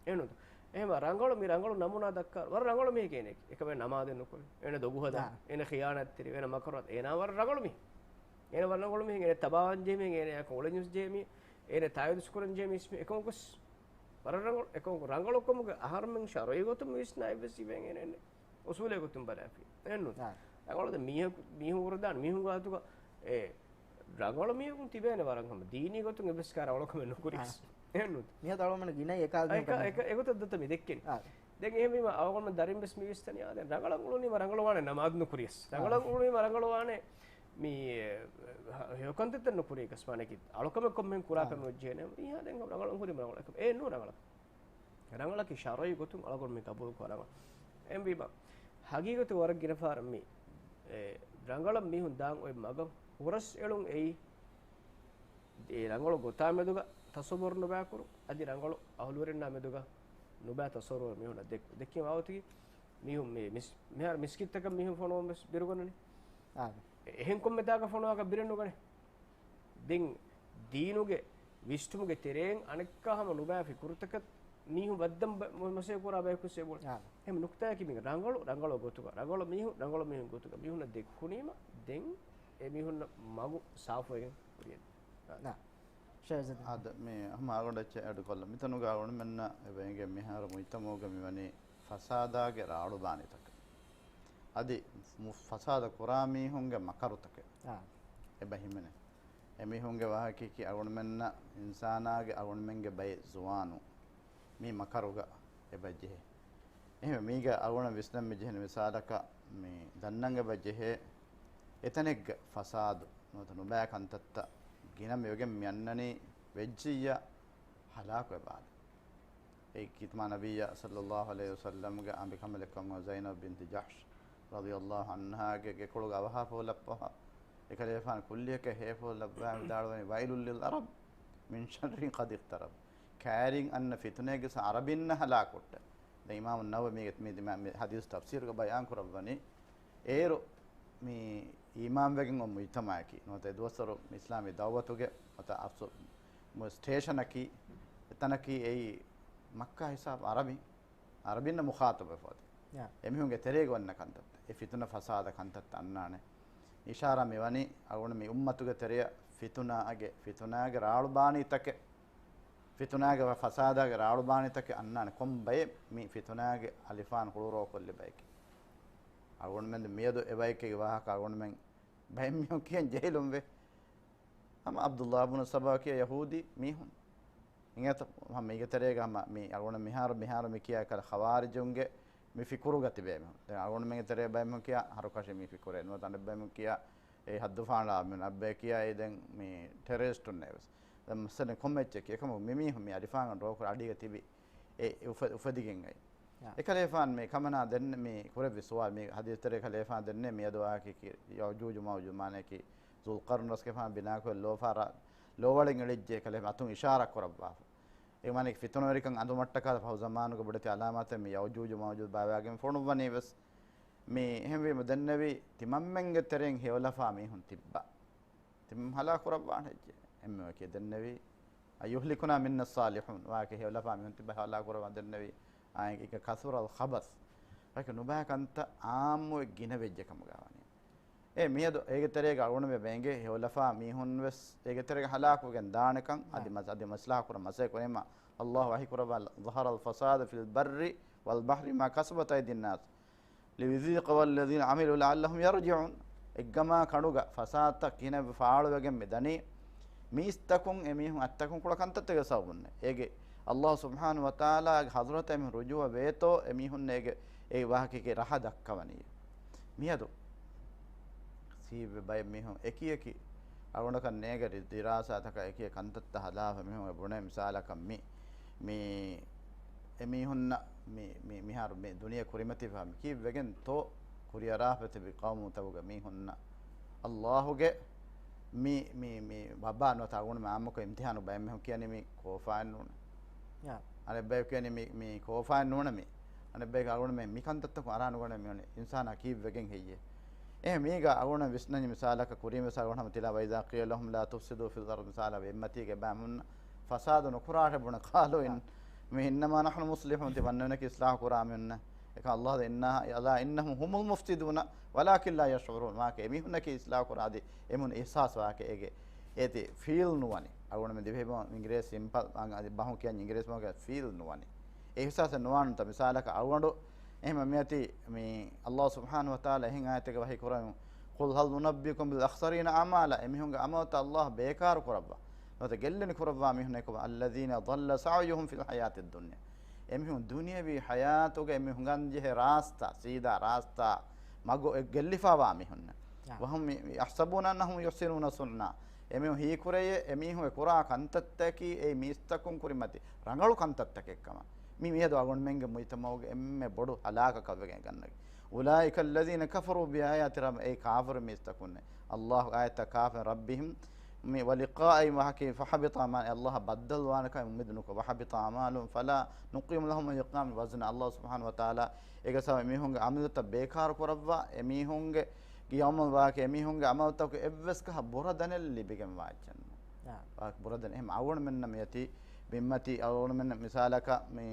އެހެންނު. އެހެމަ ރަނގަޅު މި ރަނގަޅު ނަމޫނާ ދައްކާ ވަރަށް ރަނގަޅު މީހެކޭ އޭނަ. އެކަމެއް ނަމާދެއް ނުކުރޭ. އޭނަ ދޮގު ހަދާ. އާ. އޭނަ ޚިޔާނާތްތެރި. އޭނަ މަކަރު. އޭނާ ވަރަށް ރަނގަޅު މީހެއް. އޭނަ ވަރަށް ރަނގަޅު މީހެއް. އޭނަ ތަބާވާން ޖެހޭ މީހެއް. އޭނަ ތާވީދު ކުރަން ޖެހޭ މީސް މީ އެކަމަކުސް ވަރަށް ރަނގަޅު، އެކަމަކު ރަނގަޅުކަމުގެ އަހަރުމެން ޝަރުޢީ ގޮތުން މިވިސްނާ އެއްވެސް އިވެން އޭނަ އެއްނެ. އުސޫލޭ ގޮތުން ބަލާފި. އެއްނު. އާ. ރަނގަޅު ދެ މީހަކު، މީހުން ހުރެދާނެ މީހުން ގާތުގަ އެ ރަނގަޅު މީހަކު ތިބޭނެ ވަރަށް ހަމަ ދީނީ ގޮތުން އެއްވެސް ކާ ރަނގަޅުކަމެއް ނުކުރިސް. އާ. އެއްނު. މިހާ ދަޅުމަން ގިނަ އެކާ އެކަ، އެކަ، އެކަ، އެގޮތަށް ދަތަ މި ދެއްކެން. އާ. ދެން އެހެންވީމަ އަޅުގަނޑު ދަރިން ވެސް މިވިސްތަނި. އާ، ދެން ރަނގަޅަށް އުޅުނީމަ ރަނގަޅުވާނެ ނަމާދު ނުކުރިޔަސް. އާ. ރަނގަޅަށް އުޅުނީމަ ރަނގަޅުވާނެ މި، އެ، ހެޔޮކަންތައްތައް ނުކުރިޔަސް ވާނެކި އަޅުކަމެއް ކޮންމެހެން ކުރާކަށް އާ. ނުވެއްޖެނެ. މީހާ ދެން ރަނގަޅަށް ހުރީމަ ރަނގަޅަކަށް. އެއްނޫ ރަނގަޅަކަށް. ރަނގަޅަކީ ޝަރުޢީ ގޮތުން އަޅުގަނޑު މި ގަބޫލު ކުރަން. އެހެންވީމަ ހަގީގަތު ވަރަށް ގިނަ ފަހަރަށް މި، އެ، ރަނގަޅަށް މީހުން ދާން އޮތް މަގަށް ހުރަސް އެޅުން އެއީ، އެ ރަނގަޅު ގޮތާ މެދުގަ ތަސައްވަރު ނުބައިކުރު، އަދި ރަނގަޅު އަހުލުވެރިންނާ މެދުގަ ނުބައި ތަސައްވަރު މީހުންނަށް ދެއްކު، ދެއްކީމަ ވާގޮތަކީ މީހުން މި މިސް-، މިހާރު މިސްކިތްތަކަށް މީހުން ފޮނުވަން ވެސް ބިރުގަންނަނީ. އާ. އެ-، އެހެން ކޮންމެ ތާކަށް ފޮނުވާކަށް ބިރެއް ނުގަނެ. ދެން ދީނުގެ ވިސްޓުމުގެ ތެރެއިން އަނެއްކާ ހަމަ ނުބައި ފިކުރުތަކަށް މީހުން ވައްދަން ބަ-، މަ-، މަސައްކަތް ކުރާ ބަޔަކު ސޭބޯ. އާ. އެހެން ނުކުތާއަކީ މީ ރަނގަޅު، ރަނގަޅު ގޮތުގަ، ރަނގަޅު މީހުން، ރަނގަޅު މީހުން ގޮތުގަ މީހުންނަށް ދެއްކުނީމަ ދެން އެ މީހުންނަށް މަގު ސާފުވެގެން ހުރިއެއް. އާ. ނާ. ޝޭޒަދީން. އާދެ، މި ހަމަ އަޅުގަނޑަށް އެއްޗެއް އެޑް ކޮށްލަން. މިތަނުގަ އަޅުގަނޑުމެންނަށް އެބަ އެނގޭ މިހާރު މުޖްތަމަޢުގަ މިވަނީ ފަސާދާގެ ރާޅުބާނީތަކެއް. އަދި މު-، ފަސާދަ ކުރާ މީހުންގެ މަކަރުތަކެއް. އާ. އެބަ ހިމެނޭ. އެމީހުންގެ ވާހަކައަކީ އަޅުގަނޑުމެންނަށް އިންސާނާގެ އަޅުގަނޑުމެންގެ ބައެއް ޒުވާނުން މި މަކަރުގަ އެބަ ޖެހޭ. އެހެންވެ، މީގަ އަޅުގަނޑަށް ވިސްނަން މި ޖެހެނީ މިސާލަކަށް މި ދަންނަން އެބަ ޖެހޭ އެތަނެއްގަ ފަސާދު ނުވަތަ ނުބައި ކަންތައްތައް ގިނަ މިވެގެން މި އަންނަނީ ވެއްޖިއްޔާ ހަލާކު ވެބާލަ. އެއީ ކީ ތިމާ ނަބިއްޔާ ޞައްލައްލާހު ޢަލައިހި ވަސައްލަމްގެ އަނބިކަނބަލެއް ކަމުގަ ޒައިނަބް ބިންތި ޖަޙްޝް ރަޟިޔައްލާހު ޢަންހާގެ ގެކޮޅުގަ އަވަހާފަހު ލައްވާފަ، އެކަލޭފާނު ކުއްލިއަކަށް ހޭފަހު ލައްވާ ވިދާޅުވަނީ، "ويل للعرب من شر قد اقترب." ކައިރިން އަންނަ ފިތުނައެއްގެ ސަ-، ޢަރަބިންނަށް ހަލާކު ހުއްޓެ. ދެން އިމާމު ނަވަވީ މީގެ މި، މި، މި ޙަދީޘް ތަފްސީރުގަ ބަޔާން ކުރައްވަނީ، އޭރު މި އީމާންވެގެން އޮތް މުޖްތަމަޢަކީ، ނުވަތަ އެ ދުވަސްވަރު އިސްލާމީ ދަޢުވަތުގެ ނުވަތަ އަފްސު-، މު-، ސްޓޭޝަނަކީ، އެތަނަކީ އެއީ މައްކާ ހިސާބު ޢަރަބިން، ޢަރަބިންނަށް މުޚާޠަބުވެފަ އޮތީ. ޔާ. އެމީހުންގެ ތެރޭގަ އޮންނަ ކަންތައްތައް، އެ ފިތުނަ ފަސާދަ ކަންތައްތައް އަންނާނެ. އިޝާރާ މިވަނީ އަޅުގަނޑު މި އުއްމަތުގެ ތެރެއަށް ފިތުނާގެ، ފިތުނާގެ ރާޅުބާނީތަކެއް، ފިތުނާގެ ފަސާދާގެ ރާޅުބާނީތަކެއް އަންނާނެ. ކޮން ބައެއް މި ފިތުނާގެ އަލިފާން ހުޅުރޯކޮށްލި ބަޔަކީ؟ އަޅުގަނޑުމެން މިއަދު އެ ބަޔެކޭ ވާހަކަ އަޅުގަނޑުމެން ބައެއް މީހުން ކިޔަން ޖެހިލުންވޭ. ހަމަ ޢަބްދުﷲ ބުނު ސަބާ ކިޔާ ޔަހޫދީ މީހުން. އިނގޭތަ؟ ހަމަ މީގެ ތެރޭގަ ހަމަ މި އަޅުގަނޑު މިހާރު، މިހާރު މި ކިޔާ ކަލަ ޚަވާރިޖުންގެ މި ފިކުރުގަ ތިބޭ މީހުން. ދެން އަޅުގަނޑުމެންގެ ތެރޭ ބައެއް މީހުން ކިޔާ ހަރުކަށި މި ފިކުރޭ. ނުވަތަ އަނެއް ބައެއް މީހުން ކިޔާ އެ ހައްދުފާނު ލާމެން އައްބޭ ކިޔާ އެ ދެން މި ޓެރަރިސްޓުންނޭވެސް. ދެން މައްސަލަ ކޮންމެ އެއްޗެއް އެކަމަކު މި މީހުން މި އަލިފާން ޑްރޯކުރ އަޑީގަ ތިބި އެ އުފެ-، އުފެދިގެން އައި. ޔާ. އެކަލޭފާން މި ކަމަނާ ދެން މި ކުރެއްވި ސުވާލު މި ހަދީސްތެރޭ ކަލޭފާން ދެންނެ މިއަދު ވާހަކައަކީ ޔައުޖޫޖު މައުޖޫޖު މާނައަކީ ޒުލްޤަރްނައިންގެފާން ބިނާކޮށް ލޯފާރާ ލޯވަޅެއް އެޅިއްޖެ ކަލޭ އަތުން އިޝާރާ ކުރައްވާފަ. އެ މާނައަކީ ފިތުނަވެރިކަން އަނދުމަށްޓަކާ ފަހު ޒަމާނުގަ ބޮޑެތި އަލާމާތެއް މި ޔައުޖޫޖު މައުޖޫޖު ބާވާގެން ފޮނުއްވަނީ ވެސް. މި އެހެންވީމަ ދެންނެވީ ތިމަންމެންގެ ތެރެއިން ހެޔޮލަފާ މީހުން ތިއްބާ. ތިމަން ހަލާކު ކުރައްވާނެ ހެއްޔޭ؟ އެންމެ ވަކި ދެންނެވީ، "أيهلكنا منا الصالحون." ވާކި ހެޔޮލަފާ މީހުން ތިބާ ހަލާކު ކުރައްވާ ދެންނެވީ، އާއިން ކަ-، كثر الخبث. ވާކި ނުބައި ކަންތައް އާއްމުވެ ގިނަ ވެއްޖެ ކަމުގަ ވަނީ. އެ މިއަދު އޭގެ ތެރޭގަ އަޅުގަނޑުމެން ބޭނގޭ ހެޔޮލަފާ މީހުން ވެސް އޭގެ ތެރޭގަ ހަލާކުވެގެން ދާނެކަން އަދި މަސް-، އަދި މަސްލަހަ ކުރަން މަސައްކަތް ކުރީމަ، ﷲ ވަޙީ ކުރައްވާ، ظهر الفساد في البر والبحر بما كسبت أيدي الناس ليذيقهم الذي عملوا لعلهم يرجعون. އެއްގަމާ ކަނޑުގަ ފަސާދަތައް ކިހިނެއް ފާޅުވެގެން މި ދަނީ، މީސްތަކުން އެމީހުން އަތްތަކުން ކުޅަ ކަންތައްތަކެއް ސަބަބުން. އޭގެ ﷲ ސުބްޙާނަހޫ ވަތަޢާލާގެ ޙަޟްރަތަށް އެމީހުން ރުޖޫޢަ ވޭތޯ، އެމީހުން އޭގެ އެ ވާހަކައިގެ ރަހަ ދައްކަވަނީ. މިއަދު ސީއްވެ ބައެއް މީހުން އެކި އެކި އަޅުގަނޑަކަށް ނޭގެ ދިރާސާތަކާ އެކި އެކި ކަންތައްތައް ހަދާފަ މީހުން ބުނޭ މިސާލަކަށް މި، މި އެމީހުންނަށް މި، މި، މިހާރު މި ދުނިޔެ ކުރިމަތިފަ މި ކީއްވެގެންތޯ ކުރިއަރާފަތި ބި ޤައުމުތަކުގެ މީހުންނަށް ﷲ ގެ މި، މި، މި ވަބާ ނުވަތަ އަޅުގަނޑުމެން އާއްމުކޮށް އިމްތިޙާނު ބައެއް މީހުން ކިޔަނީ މި ކޯފާއެއް ނޫން. ޔާ. އަނެއް ބަޔަކު ކިޔަނީ މި، މި ކޯފާއެއް ނޫން މި. އަނެއް ބަޔަކު އަޅުގަނޑުމެން މި ކަންތައްތަކުން އަރާ ނުގަނެ މި އިންސާނާ ކީއްވެގެން ހެއްޔޭ؟ އެހެން މީގަ އަޅުގަނޑު ވިސްނަންޏި މިސާލަކަށް ކުރީ މިސާލު ވަނަ ތިލާ وإذا قيل لهم لا تفسدوا في الأرض މިސާލަށް އެއްމަތީގެ ބައިމީހުން ފަސާދަ ނުކުރާށޭ ބުނެ قالوا إن، މި إنما نحن مصلحون ތިމަންނަމެންނަކީ އިސްލާހު ކުރާ މީހުންނޭ. އެކަމަ ﷲ ދެންނާ، ألا إنهم هم المفسدون ولكن لا يشعرون ވާކެ އެމީހުންނަކީ އިސްލާހު ކުރާ އަދި އެމީހުން އިޙްސާސް ވާކެ އޭގެ އޭތި ފީލް ނުވަނީ. އަޅުގަނޑުމެން ދިވެހި ބަހުން އިނގިރޭސި ސިމްޕަލް އަދި ބަހުން ކިޔަން އިނގިރޭސި ބަހުގެ ފީލް ނުވަނީ. އެ އިޙްސާސެއް ނުވާނުތަ މިސާލަކަށް އަޅުގަނޑު އެހެން މިއޮތީ މި ﷲ ސުބްޙާނަހޫ ވަތަޢާލާ އެހެން އާޔަތެއްގަ ވަޙީ ކުރައްވަމު، قل هل ننبئكم بالأخسرين أعمالا އެމީހުންގެ ޢަމަލުތައް ﷲ ބޭކާރު ކުރައްވާ ނުވަތަ ގެއްލެނި ކުރައްވާ މީހުންނޭ ކޮބާ؟ الذين ضل سعيهم في الحياة الدنيا އެމީހުން ދުނިޔަވީ ޙަޔާތުގަ އެމީހުން ހިނގަން ޖެހޭ ރާސްތާ، ސީދާ ރާސްތާ މަގު އެ ގެއްލިފާވާ މީހުންނޭ. ޔާ. وهم يحسبون أنهم يحسنون صنعا އެމީހުން ހީކުރެޔޭ އެމީހުން އެ ކުރާ ކަންތައްތަކީ އެއީ މީސްތަކުން ކުރިމަތި ރަނގަޅު ކަންތައްތަކެއްކަމަށް. މި މިއަދު އަޅުގަނޑުމެންގެ މުޖްތަމަޢުގެ އެންމެ ބޮޑު ހަލާކަކަށްވެގެން ގަންނަގެ. أولئك الذين كفروا بآيات رب އެއީ ކާފަރު މީސްތަކުންނޭ. ﷲ އާޔަތަށް ކާފަރު ربهم މި ولقاء އެއީ ވާހަކައެއް فحبط أعمال ﷲ އަށް ބައްދަލުވާނެކަން އުއްމީދު ނުކޮށް وحبط أعمالهم فلا نقيم لهم يوم القيامة وزنا ﷲ ސުބްޙާނަހޫ ވަތަޢާލާ އޭގެ ސަބަބުން އެމީހުންގެ ޢަމަލުތައް ބޭކާރު ކުރައްވާ އެމީހުންގެ ޔައުމަލް ވާކެ އެމީހުންގެ ޢަމަލުތަކުގެ އެއްވެސް ކަހަ ބުރަ ދަނެއް ލިބިގެންވާ އެއްޗެއް ނޫން. ޔާ. ވާކެ ބުރަ ދަނެއް. އެހެން އަޅުގަނޑުމެންނަށް މިއޮތީ ބިންމަތީ އަޅުގަނޑުމެންނަށް މިސާލަކަށް މި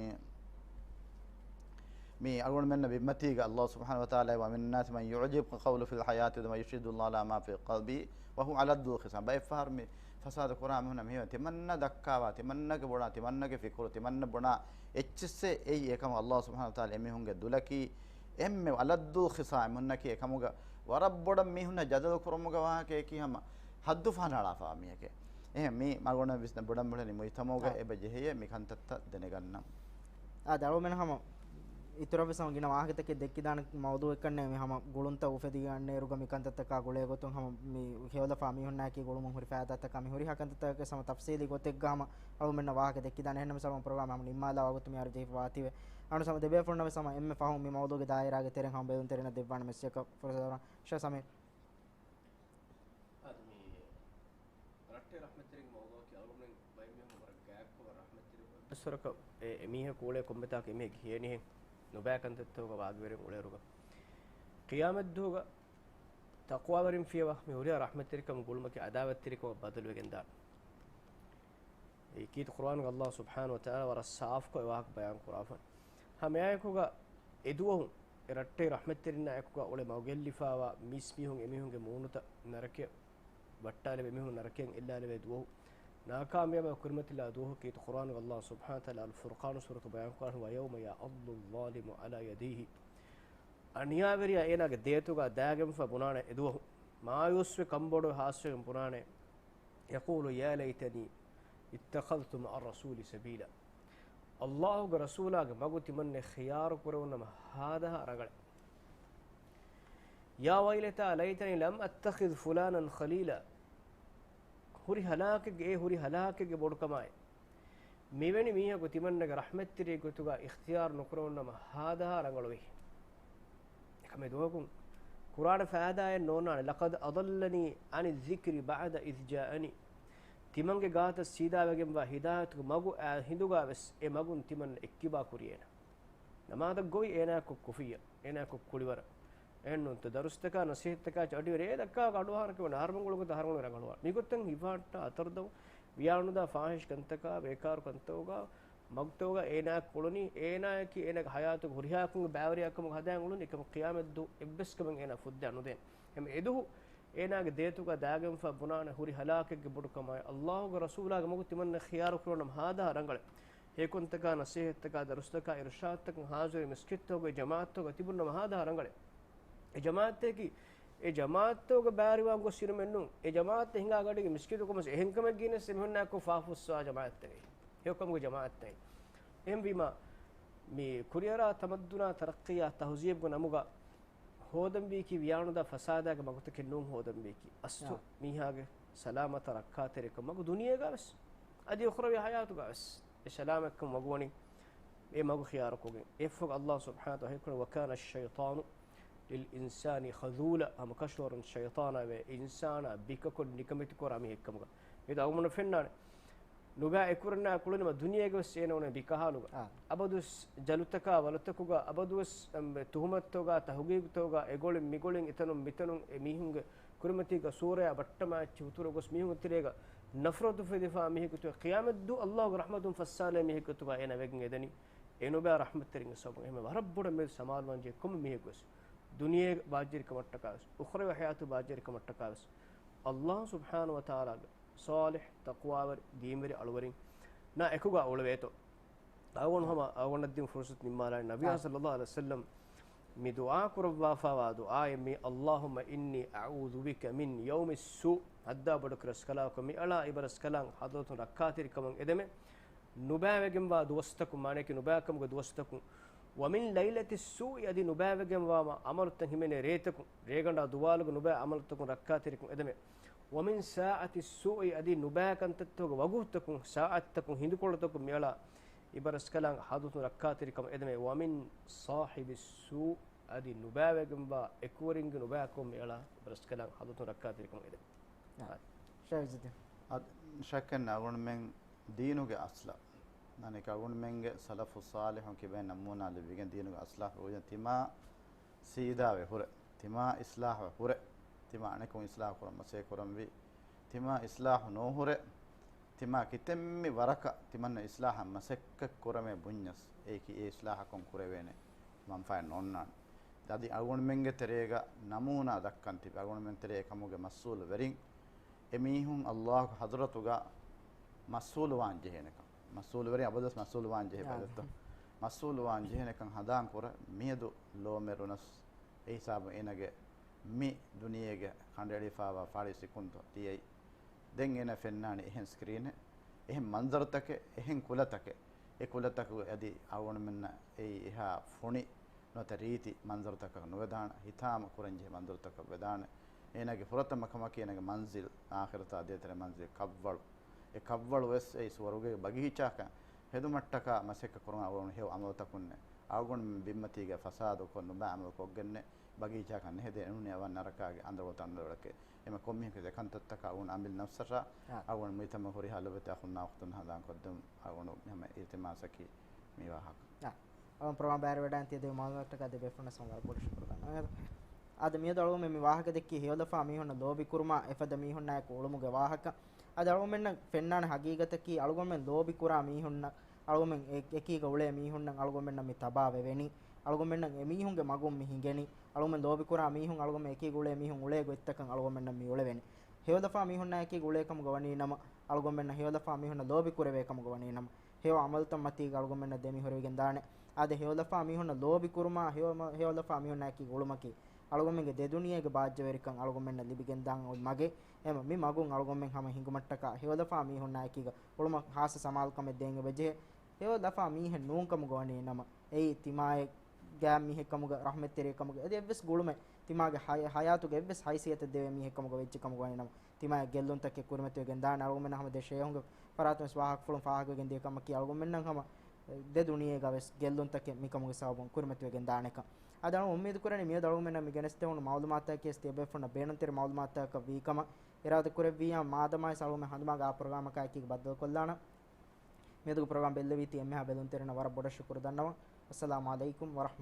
މި އަޅުގަނޑުމެންނަށް ބިންމަތީގަ ﷲ ސުބްޙާނަހޫ ވަތަޢާލާ ومن الناس من يعجبك قوله في الحياة الدنيا ويشهد الله على ما في قلبه وهو ألد الخصام ބައެއް ފަހަރު މި ފަސާދަ ކުރާ މީހުންނަށް މިހެން ތިމަންނަ ދައްކާވާ، ތިމަންނަގެ ބުނާ، ތިމަންނަގެ ފިކުރު، ތިމަންނަ ބުނާ އެއްޗިއްސެއް އެއީ އެކަމަށް ﷲ ސުބްޙާނަހޫ ވަތަޢާލާ އެމީހުންގެ ދުލަކީ އެންމެ ألد الخصام އެމީހުންނަކީ އެކަމުގަ ވަރަށް ބޮޑަށް މީހުންނަށް ޖަދަލު ކުރުމުގެ ވާހަކަޔަކީ ހަމަ ހައްދު ފަހަނައަޅާފަވާ މީހެކޭ. އެހެން މީ މަގުނަ ވިސްނަ ބުޑަން ބުޅެނި މުޖްތަމަޢުގަ އާ. އެބަ ޖެހެޔޭ މި ކަންތައްތައް ދެނެގަންނަން. އާ، ދަޅުމެން ހަމަ އިތުރަށް ވެސް ހަމަ ގިނަ ވާހަކަތަކެއް ދެއްކިދާނެ މައުޟޫއެއްކަންނޭ މި ހަމަ ގުޅުންތައް އުފެދިގަންނޭރުގަ މި ކަންތައްތަކާ ގުޅޭ ގޮތުން ހަމަ މި ހެޔޮލަފާ މީހުންނާއެކީ ގުޅުމުން ހުރި ފައިދާތަކާ މި ހުރިހާ ކަންތައްތަކަކަށް ހަމަ ތަފްސީލީ ގޮތެއްގަ ހަމަ އަޅުމެންނަށް ވާހަކަ ދެއްކިދާނެ. އެހެންނަމަވެސް އަޅުމެން ޕްރޮގްރާމް ހަމަ ނިންމާލާ ވަގުތު މިހާރު ޖެހިފަ ވާތީވެ. އަނު ސަމ ދެބޭފުޅުންނަށް ވެސް ހަމަ އެންމެ ފަހުން މި މައުޟޫގެ ދާއިރާގެ ތެރެއިން ހަމަ ބެލުންތެރިންނަށް ދެއްވާނެ މެސެޖަކަށް ފުރުސަތު ދެއްވާނެ. ޝާ ސަމީރް. އާދެ، މި ރައްޓެއް ރަޙްމަތްތެރިންގެ މައުޟޫއަކީ އަޅުގަނޑުމެން ބައެއް މީހުން ވަރަށް ގާތްކޮށް ވަރަށް ރަޙްމަތްތެރި އެއްވެސް ވަރަކަށް އެ، އެމީހަކު އުޅޭ ކޮންމެތާކު އެމީހެއްގެ ހިޔެއް ނުބައި ކަންތައްތަކުގަ ވާގިވެރިން އުޅޭއިރުގަ. ޤިޔާމަތްދުވަހުގަ ތަޤްވާވެރިން ފިޔަވާ މި ހުރިހާ ރަޙްމަތްތެރިކަމުން ގުޅުމަކީ ޢަދާވަތްތެރިކަމަށް ބަދަލުވެގެންދާނެ. އެ ކީރިތި ޤުރުއާނުގަ ﷲ ސުބްޙާނަހޫ ވަތަޢާލާ ވަރަށް ސާފުކޮށް އެ ވާހަކަ ބަޔާން ކުރާފަ. ހަމައެއާއެކުގަ އެ ދުވަހު އެ ރައްޓެހި ރަޙްމަތްތެރިންނާ އެކުގަ އުޅެ މަގުގެއްލިފާވާ މީސްމީހުން އެމީހުންގެ މޫނުތައް ނަރަކަޔަށް ވައްޓާލެވޭ، އެމީހުން ނަރަކަޔަށް އެއްލާލެވޭ ދުވަހު، ނާކާމިޔާބާ ކުރިމަތިލާ ދުވަހު ކީރިތި ޤުރުއާނުގަ ﷲ ސުބްޙާނަހޫ ވަތަޢާލާ އަލްފުރްޤާނު ސޫރަތު ބަޔާން ކުރާނެ، ويوم يعض الظالم على يديه. އަނިޔާވެރިޔާ އޭނާގެ ދޭތުގަ ދާގެންފަ ބުނާނެ އެ ދުވަހު. މާޔޫސްވެ ކަންބޮޑުވެ ހާސްވެގެން ބުނާނެ، يقول يا ليتني اتخذت مع الرسول سبيلا. ﷲގެ ރަސޫލާގެ މަގު ތިމަންނަ ޚިޔާރު ކުރެވުނަމަ ހާދަހާ ރަނގަޅޭ. يا ويلتى ليتني لم أتخذ فلانا خليلا. ހުރި ހަލާކެއްގެ، އޭ ހުރި ހަލާކެއްގެ ބޮޑުކަމާއި. މިވެނި މީހަކު ތިމަންނަގެ ރަޙްމަތްތެރިއެއް ގޮތުގަ އިޚްތިޔާރު ނުކުރެވުނަމަ ހާދަހާ ރަނގަޅުވި. އެކަމެ ދުވަހަކުން ކުރާނެ ފައިދާއެއް ނޯންނާނެ. لقد أضلني عن الذكر بعد إذ جاءني. ތިމަންގެ ގާތަށް ސީދާވެގެންވާ ހިދާޔަތުގެ މަގު އައި ހިނދުގަ ވެސް އެ މަގުން ތިމަން އެއްކިބާ ކުރި އޭނަ. ނަމާދަށް ގޮވި އޭނާއަކު ކުފިއްޔަ، އޭނާއަކު ކުޅިވަރަ. އެހެންނޫންތަ ދަރުސްތަކާ ނަސޭހަތްތަކާ އަޑިވެރި އޭ ދައްކާ އަޑުއަހާރަކަށް ވަން އަހަރުމެން ގުޅުން ގޮތަށް އަހަރުމެން ރަނގަޅުވާން. މިގޮތަށް ހިފާއްޓާ އަތަރުދަމު ވިޔާނުދާ ފާހިޝް ކަންތަކާ ބޭކާރު ކަންތަކުގަ މަގުތަކުގަ އޭނާއަކު އުޅުނީ، އޭނާއަކީ އޭނާގެ ހަޔާތުގެ ހުރިހާ ކަމެއް ބައިވެރިޔާ ކަމަށް ހަދާން އުޅުނީ، އެކަމަކު ޤިޔާމަތްދުވަހު އެއްވެސް ކަމެއް އޭނާ ފުއްދާ ނުދޭނެ. އެމަ އެދުހު އޭނާގެ ދޭތުގަ ދާގެންފަ ބުނާނެ ހުރި ހަލާކެއްގެ ބޮޑުކަމާއި، އައްލާހުގެ ރަސޫލާގެ މަގު ތިމަންނަ ޚިޔާރު ކުރުނަމަ ހާދަހާ ރަނގަޅެއް. ހެޔޮކަންތަކާ ނަސޭހަތްތަކާ ދަރުސްތަކާ އިރުޝާދުތަކުން ހާޒިރު މިސްކިތްތަކުގެ ޖަމާއަތްތަކުގަ ތިބުނަމަ ހާދަހާ ރަނގަޅެއް. އެ ޖަމާއަތްތަކީ، އެ ޖަމާއަތްތަކުގަ ބާރުވާން ގޮސް އިރުމެއްނޫން. އެ ޖަމާއަތް ހިނގާ ގަޑީގެ މިސްކިތު ކޮމަސް އެހެންކަމެއް ގިނަސް އެމީހުންނާއެކު ފާފުއްސާ ޖަމާއަތްތަކެއް. ހެޔޮކަމުގެ ޖަމާއަތްތަކެއް. އެހެންވީމާ، މި ކުރިއަރާ ތަމައްދުނާ ތަރައްޤީއާ ތަހުޒީބުގެ ނަމުގަ ހޯދަންވީކީ ވިޔާނުދާ ފަސާދާގެ މަގުތަކެއް ނޫން ހޯދަންވީކީ. އަސްލު އާ. މީހާގެ ސަލާމަތާ ރައްކާތެރިކަން މަގު ދުނިޔޭގަވެސް. އަދި އުޚްރަވީ ޙަޔާތުގަވެސް. އެ ސަލާމަތްކަން މަގުވަނީ އެ މަގު ޚިޔާރުކޮށްގެން. އެއަށްފަހު އައްލާހު ސުބްޙާނަހު ވަތަޢާލާ ހައިކުރަނީ، "وَكَانَ الشَّيْطَانُ لِلْإِنسَانِ خَذُولًا." ހަމަކަށަވަރުން ޝައިޠާނާވޭ އިންސާނާ ބިކަކޮށް ނިކަމެތިކުރާ މީހެއްކަމުގަ. މި އަޅުގަނޑަށް ފެންނާނެ. ނުބައި އެކުރަންނާ ކުޅުނީމަ ދުނިޔޭގަވެސް އޭނަ އުޅެނީ ބިކަހާލުގަ. އާ. އަބަދުވެސް ޖަލުތަކާ ވަލުތަކުގަ، އަބަދުވެސް، އަމް، ތުހުމަތުތަކުގަ، ތަހުގީގުތަކުގަ، އެގޮޅިން މިގޮޅިން އެތަނުން މިތަނުން އެ މީހުންގެ ކުރިމަތީގަ ސޫރަޔާ ބައްޓަމާ އެއްޗެއް ހުތުރު ގޮސް މީހުންގެ ތެރޭގަ ނަފްރަތު އުފެދިފާ މީހެއްގެ ގޮތުގަ ޤިޔާމަތްދުވަހު އައްލާހުގެ ރަޙްމަތުން ފައްސާލޭ މީހެއްގެ ގޮތުގަ އޭނަ ވެގެން އެދެނީ. އެ ނުބައި ރަޙްމަތްތެރިންގެ ސަބަބުން. އެހެންވެ ވަރަށް ބޮޑަށް މިއަދު ސަމާލުވާން ޖެހޭ ކޮންމެ މީހެއްވެސް ދުނިޔެ ބާއްޖަވެރިކަމަށްޓަކާވެސް، އުޚްރަވީ ޙަޔާތު ބާއްޖަވެރިކަމަށްޓަކާވެސް، އައްލާހު ސުބްޙާނަހު ވަތަޢާލާގެ ޞާލިޙް، ތަޤްވާވެރި، ދީންވެރި އަޅުވެރިންނާ އެކުގަ އުޅެވޭތޯ. އަޅުގަނޑު ހަމަ އަޅުގަނޑަށް ދިން ފުރުޞަތު ނިންމާލާނެ. ނަބިއްޔާ އާ. ޞައްލައްލާހު ޢަލައިހި ވަސައްލަމް މި ދުޢާ ކުރައްވާފައިވާ ދުޢާއެއް މީ، "اللهم إني أعوذ بك من يوم السوء." ހައްދާ ބޮޑުކުރެ ރަސްކަލާކޮ މިއަޅާ އިބަ ރަސްކަލާނގެ ޙަޟްރަތުން ރައްކާތެރިކަމުން އެދެމެ. ނުބައިވެގެންވާ ދުވަސްތަކުން، މާނައަކީ ނުބައިކަމުގެ ދުވަސްތަކުން، "ومن ليلة السوء" އަދި ނުބައިވެގެންވާމަ ޢަމަލުތައް ހިމެނޭ ރޭތަކުން، ރޭގަނޑާ ދުވާލުގަ ނުބައި ޢަމަލުތަކުން ރައްކާތެރިކަން އެދެމެ. "ومن ساعة السوء" އަދި ނުބައި ކަންތައްތަކުގެ ވަގުތުތަކުން، ސާޢަތުތަކުން، ހިނދުކޮޅުތަކުން މިއަޅާ އިބަ ރަސްކަލާނގެ ޙަޟްރަތުން ރައްކާތެރިކަމަށް އެދެމެ. "ومن صاحب السوء" އަދި ނުބައިވެގެންވާ އެކުވެރިންގެ ނުބައިކަމުން މިއަޅާ އިބަ ރަސްކަލާނގެ ޙަޟްރަތުން ރައްކާތެރިކަމަށް އެދެމެ. ޝައިޒުއްދީން. އަދި ޝައްކެއް ނެތް އަޅުގަނޑުމެން ދީނުގެ އަސްލަށް، އަނެކަ އަޅުގަނޑުމެންގެ ސަލަފު ޞާލިޙުން ކިބައިން ނަމޫނާ ލިބިގެން ދީނުގެ އަސްލަށް ހުރެގެން ތިމާ ސީދާވެ ހުރެ، ތިމާ އިޞްލާޙުވެ ހުރެ، ތިމާ އަނެކުން އިޞްލާޙު ކުރަން މަސައްކަތް ކުރަންވީ، ތިމާ އިޞްލާޙު ނޯހުރެ، ތިމާ ކިތަންމެ ވަރަކަށް ތިމަންނަ އިޞްލާޙަށް މަސައްކަތް ކުރަމޭ ބުންޏަސް، އެއީކީ އެ އިޞްލާޙަކުން ކުރެވޭނެ މަންފާއެއް ނޯންނާނެ. އަދި އަޅުގަނޑުމެންގެ ތެރޭގަ ނަމޫނާ ދައްކަން ތިބި އަޅުގަނޑުމެން ތެރޭ އެކަމުގެ މަސްއޫލު ވެރިން، އެމީހުން އައްލާހުގެ ޙަޟްރަތުގަ މަސްއޫލުވާން ޖެހޭނެކަން. މަސްއޫލުވެރިން އަބަދުވެސް މަސްއޫލުވާން ޖެހޭ އާ. ބައިވެއްތޯ؟ މަސްއޫލުވާން ޖެހޭނެކަން ހަނދާން ކުރަން މިއަދު ލޯމެރުނަސް އެ ހިސާބުން އޭނަގެ މި ދުނިޔޭގެ ކަނޑައެޅިފައިވާ ފާޅީ ސިކުންތޯ ތިޔައީ. ދެން އޭނަ ފެންނާނީ އެހެން ސްކްރީނެއް، އެހެން މަންޒަރުތަކެއް، އެހެން ކުލަތަކެއް، އެ ކުލަތަކުގެ އަދި އަޅުގަނޑުމެންނަށް އެއީ އެހާ ފޮނި ނުވަތަ ރީތި މަންޒަރުތަކަށް ނުވެދާނެ، ހިތާމަ ކުރަންޖެހޭ މަންޒަރުތަކަށް ވެދާނެ. އޭނަގެ ފުރަތަމަ ކަމަކީ އޭނަގެ މަންޒިލް، އާޚިރަތާ ދޭތެރޭ މަންޒިލް ކަށްވަޅު. އެ ކަށްވަޅު ވެސް އެއީ ސުވަރުގޭގެ ބަގީޗާކަށް ހެދުމަށްޓަކާ މަސައްކަތް ކުރުމަށް އަޅުގަނޑު ހެޔޮ އަމަލުތަކުންނެއް. އަޅުގަނޑު ބިންމަތީގަ ފަސާދަކޮށް ނުބައި އަމަލު ކޮށްގެންނެއް ބަގީޗާކަށް ނެހެދޭ ނޫނީ އަވަން ނަރަކާގެ އަނދަވަޅު ތަންދަވަޅެކޭ. އެމަ ކޮންމީހަކު އެކަންތައްތަކަށް އަޅުގަނޑު އަމިއްލަ ނަފްސަށާ އާ. އަޅުގަނޑު މުޖްތަމަޢު ހުރިހާ ލޮބުވެތި އަޚުންނާ އުޚްތުން ހަނދާން ކޮށްދެމުން އަޅުގަނޑު ހަމަ އިލްތިމާސަކީ މި ވާހަކަ. އާ. އަޅުގަނޑު ޕްރޮގްރާމް ބައިވެރިވެވަޑައިގެން ތިޔަދެއްވި މަޢުލޫމާތުތަކަށް ދެ ބޭފުޅުންނަށް ވަރަށް ބޮޑަށް ޝުކުރު ދަންނަވަން. އާދެ، އާދެ މިއަދު އަޅުގަނޑުމެން މި ވާހަކަ ދެއްކީ ހެޔޮލަފާ މީހުންނަށް ލޯބި ކުރުމާ އެފަދަ މީހުންނާއެކު އުޅުމުގެ ވާހަކަ. އަދި އަޅުގަނޑުމެންނަށް ފެންނާނެ ހަގީގަތަކީ އަޅުގަނޑުމެން ލޯބި ކުރާ މީހުންނަށް، އަޅުގަނޑުމެން އެ-، އެކީގަ އުޅޭ މީހުންނަށް އަޅުގަނޑުމެންނަށް މި ތަބާވެވެނީ. އަޅުގަނޑުމެންނަށް އެމީހުންގެ މަގުން މި ހިނގެނީ. އަޅުގަނޑުމެން ލޯބިކުރާ މީހުން އަޅުގަނޑުމެން އެކީގަ އުޅޭ މީހުން އުޅޭ ގޮތްތަކަށް އަޅުގަނޑުމެންނަށް މި އުޅެވެނީ. ހެޔޮލަފާ މީހުންނާއެކީގަ އުޅޭ ކަމުގަ ވަނީ ނަމަ، އަޅުގަނޑުމެންނަށް ހެޔޮލަފާ މީހުންނަށް ލޯބި ކުރެވޭ ކަމުގަ ވަނީ ނަމަ، ހެޔޮ އަމަލުތައް މަތީގަ އަޅުގަނޑުމެންނަށް ދެމިހުރެވިގެން ދާނެ. އާދެ، ހެޔޮލަފާ މީހުންނަށް ލޯބި ކުރުމާ، ހެޔޮ-، ހެޔޮލަފާ މީހުންނާއެކީގަ އުޅުމަކީ، އަޅުގަނޑުމެންގެ ދެ ދުނިޔޭގެ ބާއްޖަވެރިކަން އަޅުގަނޑުމެންނަށް ލިބިގެންދާން އޮތް މަގެއް. އެމަ، މި މަގުން އަޅުގަނޑުމެން ހަމަ ހިނގުމަށްޓަކާ، ހެޔޮލަފާ މީހުންނާއެކީގަ އުޅުމަށް ހާއްސަ ސަމާލުކަމެއް ދޭން އެބަޖެހޭ. ހެޔޮލަފާ މީހެއް ނޫން ކަމުގަ ވަނީ ނަމަ، އެއީ ތިމާއެއް ގާތް މީހެއް ކަމުގަ، ރަޙްމަތްތެރިއެއް ކަމުގަ، އަދި އެއްވެސް ގުޅުމެއް ތިމާގެ ހަޔ-، ހަޔާތުގެ އެއްވެސް ހައިސިއްޔަތެއް ދެވޭ މީހެއް ކަމުގަ ވެއްޖެ ކަމުގަ ވަނީ ނަމަ، ތިމާއަށް ގެއްލުންތަކެއް ކުރިމަތިވެގެން ދާނެ. އަޅުގަނޑުމެން ހަމަ ދެ ޝޭހުންގެ ފަރާތުން ވެސް ވާހަކަފުޅުން ފާހަގަވެގެން ދިޔަ ކަމަކީ، އަޅުގަނޑުމެންނަށް ހަމަ ދެ ދުނިޔޭގަ ވެސް ގެއްލުންތަކެއް މިކަމުގެ ސަބަބުން ކުރިމަތިވެގެން ދާނެކަން. އަދި އަޅުގަނޑު އުއްމީދު ކުރަނީ މިއަދު އަޅުގަނޑުމެންނަށް މި ގެނެސްދެވުނު މަޢުލޫމާތުތަކަކީ ވެސް ތިޔަބޭފުޅުންނަށް ބޭނުންތެރި މަޢުލޫމާތުތަކަށް ވީ ކަމަށް އިރާދަ ކުރެއްވިއްޔާ، މާދަމާވެސް އަޅުގަނޑުމެން ހަނދުމާގެ އާ ޕްރޮގްރާމަކާއެކީގަ ބައްދަލުކޮށްލާނަން. މިއަދުގެ ޕްރޮގްރާމް ބެއްލެވީތީ އެންމެހާ ބެލުންތެރިންނަށް ވަރަށް ބޮޑަށް ޝުކުރު ދަންނަވަން. އައްސަލާމު ޢަލައިކުމް ވަރަޙްމަ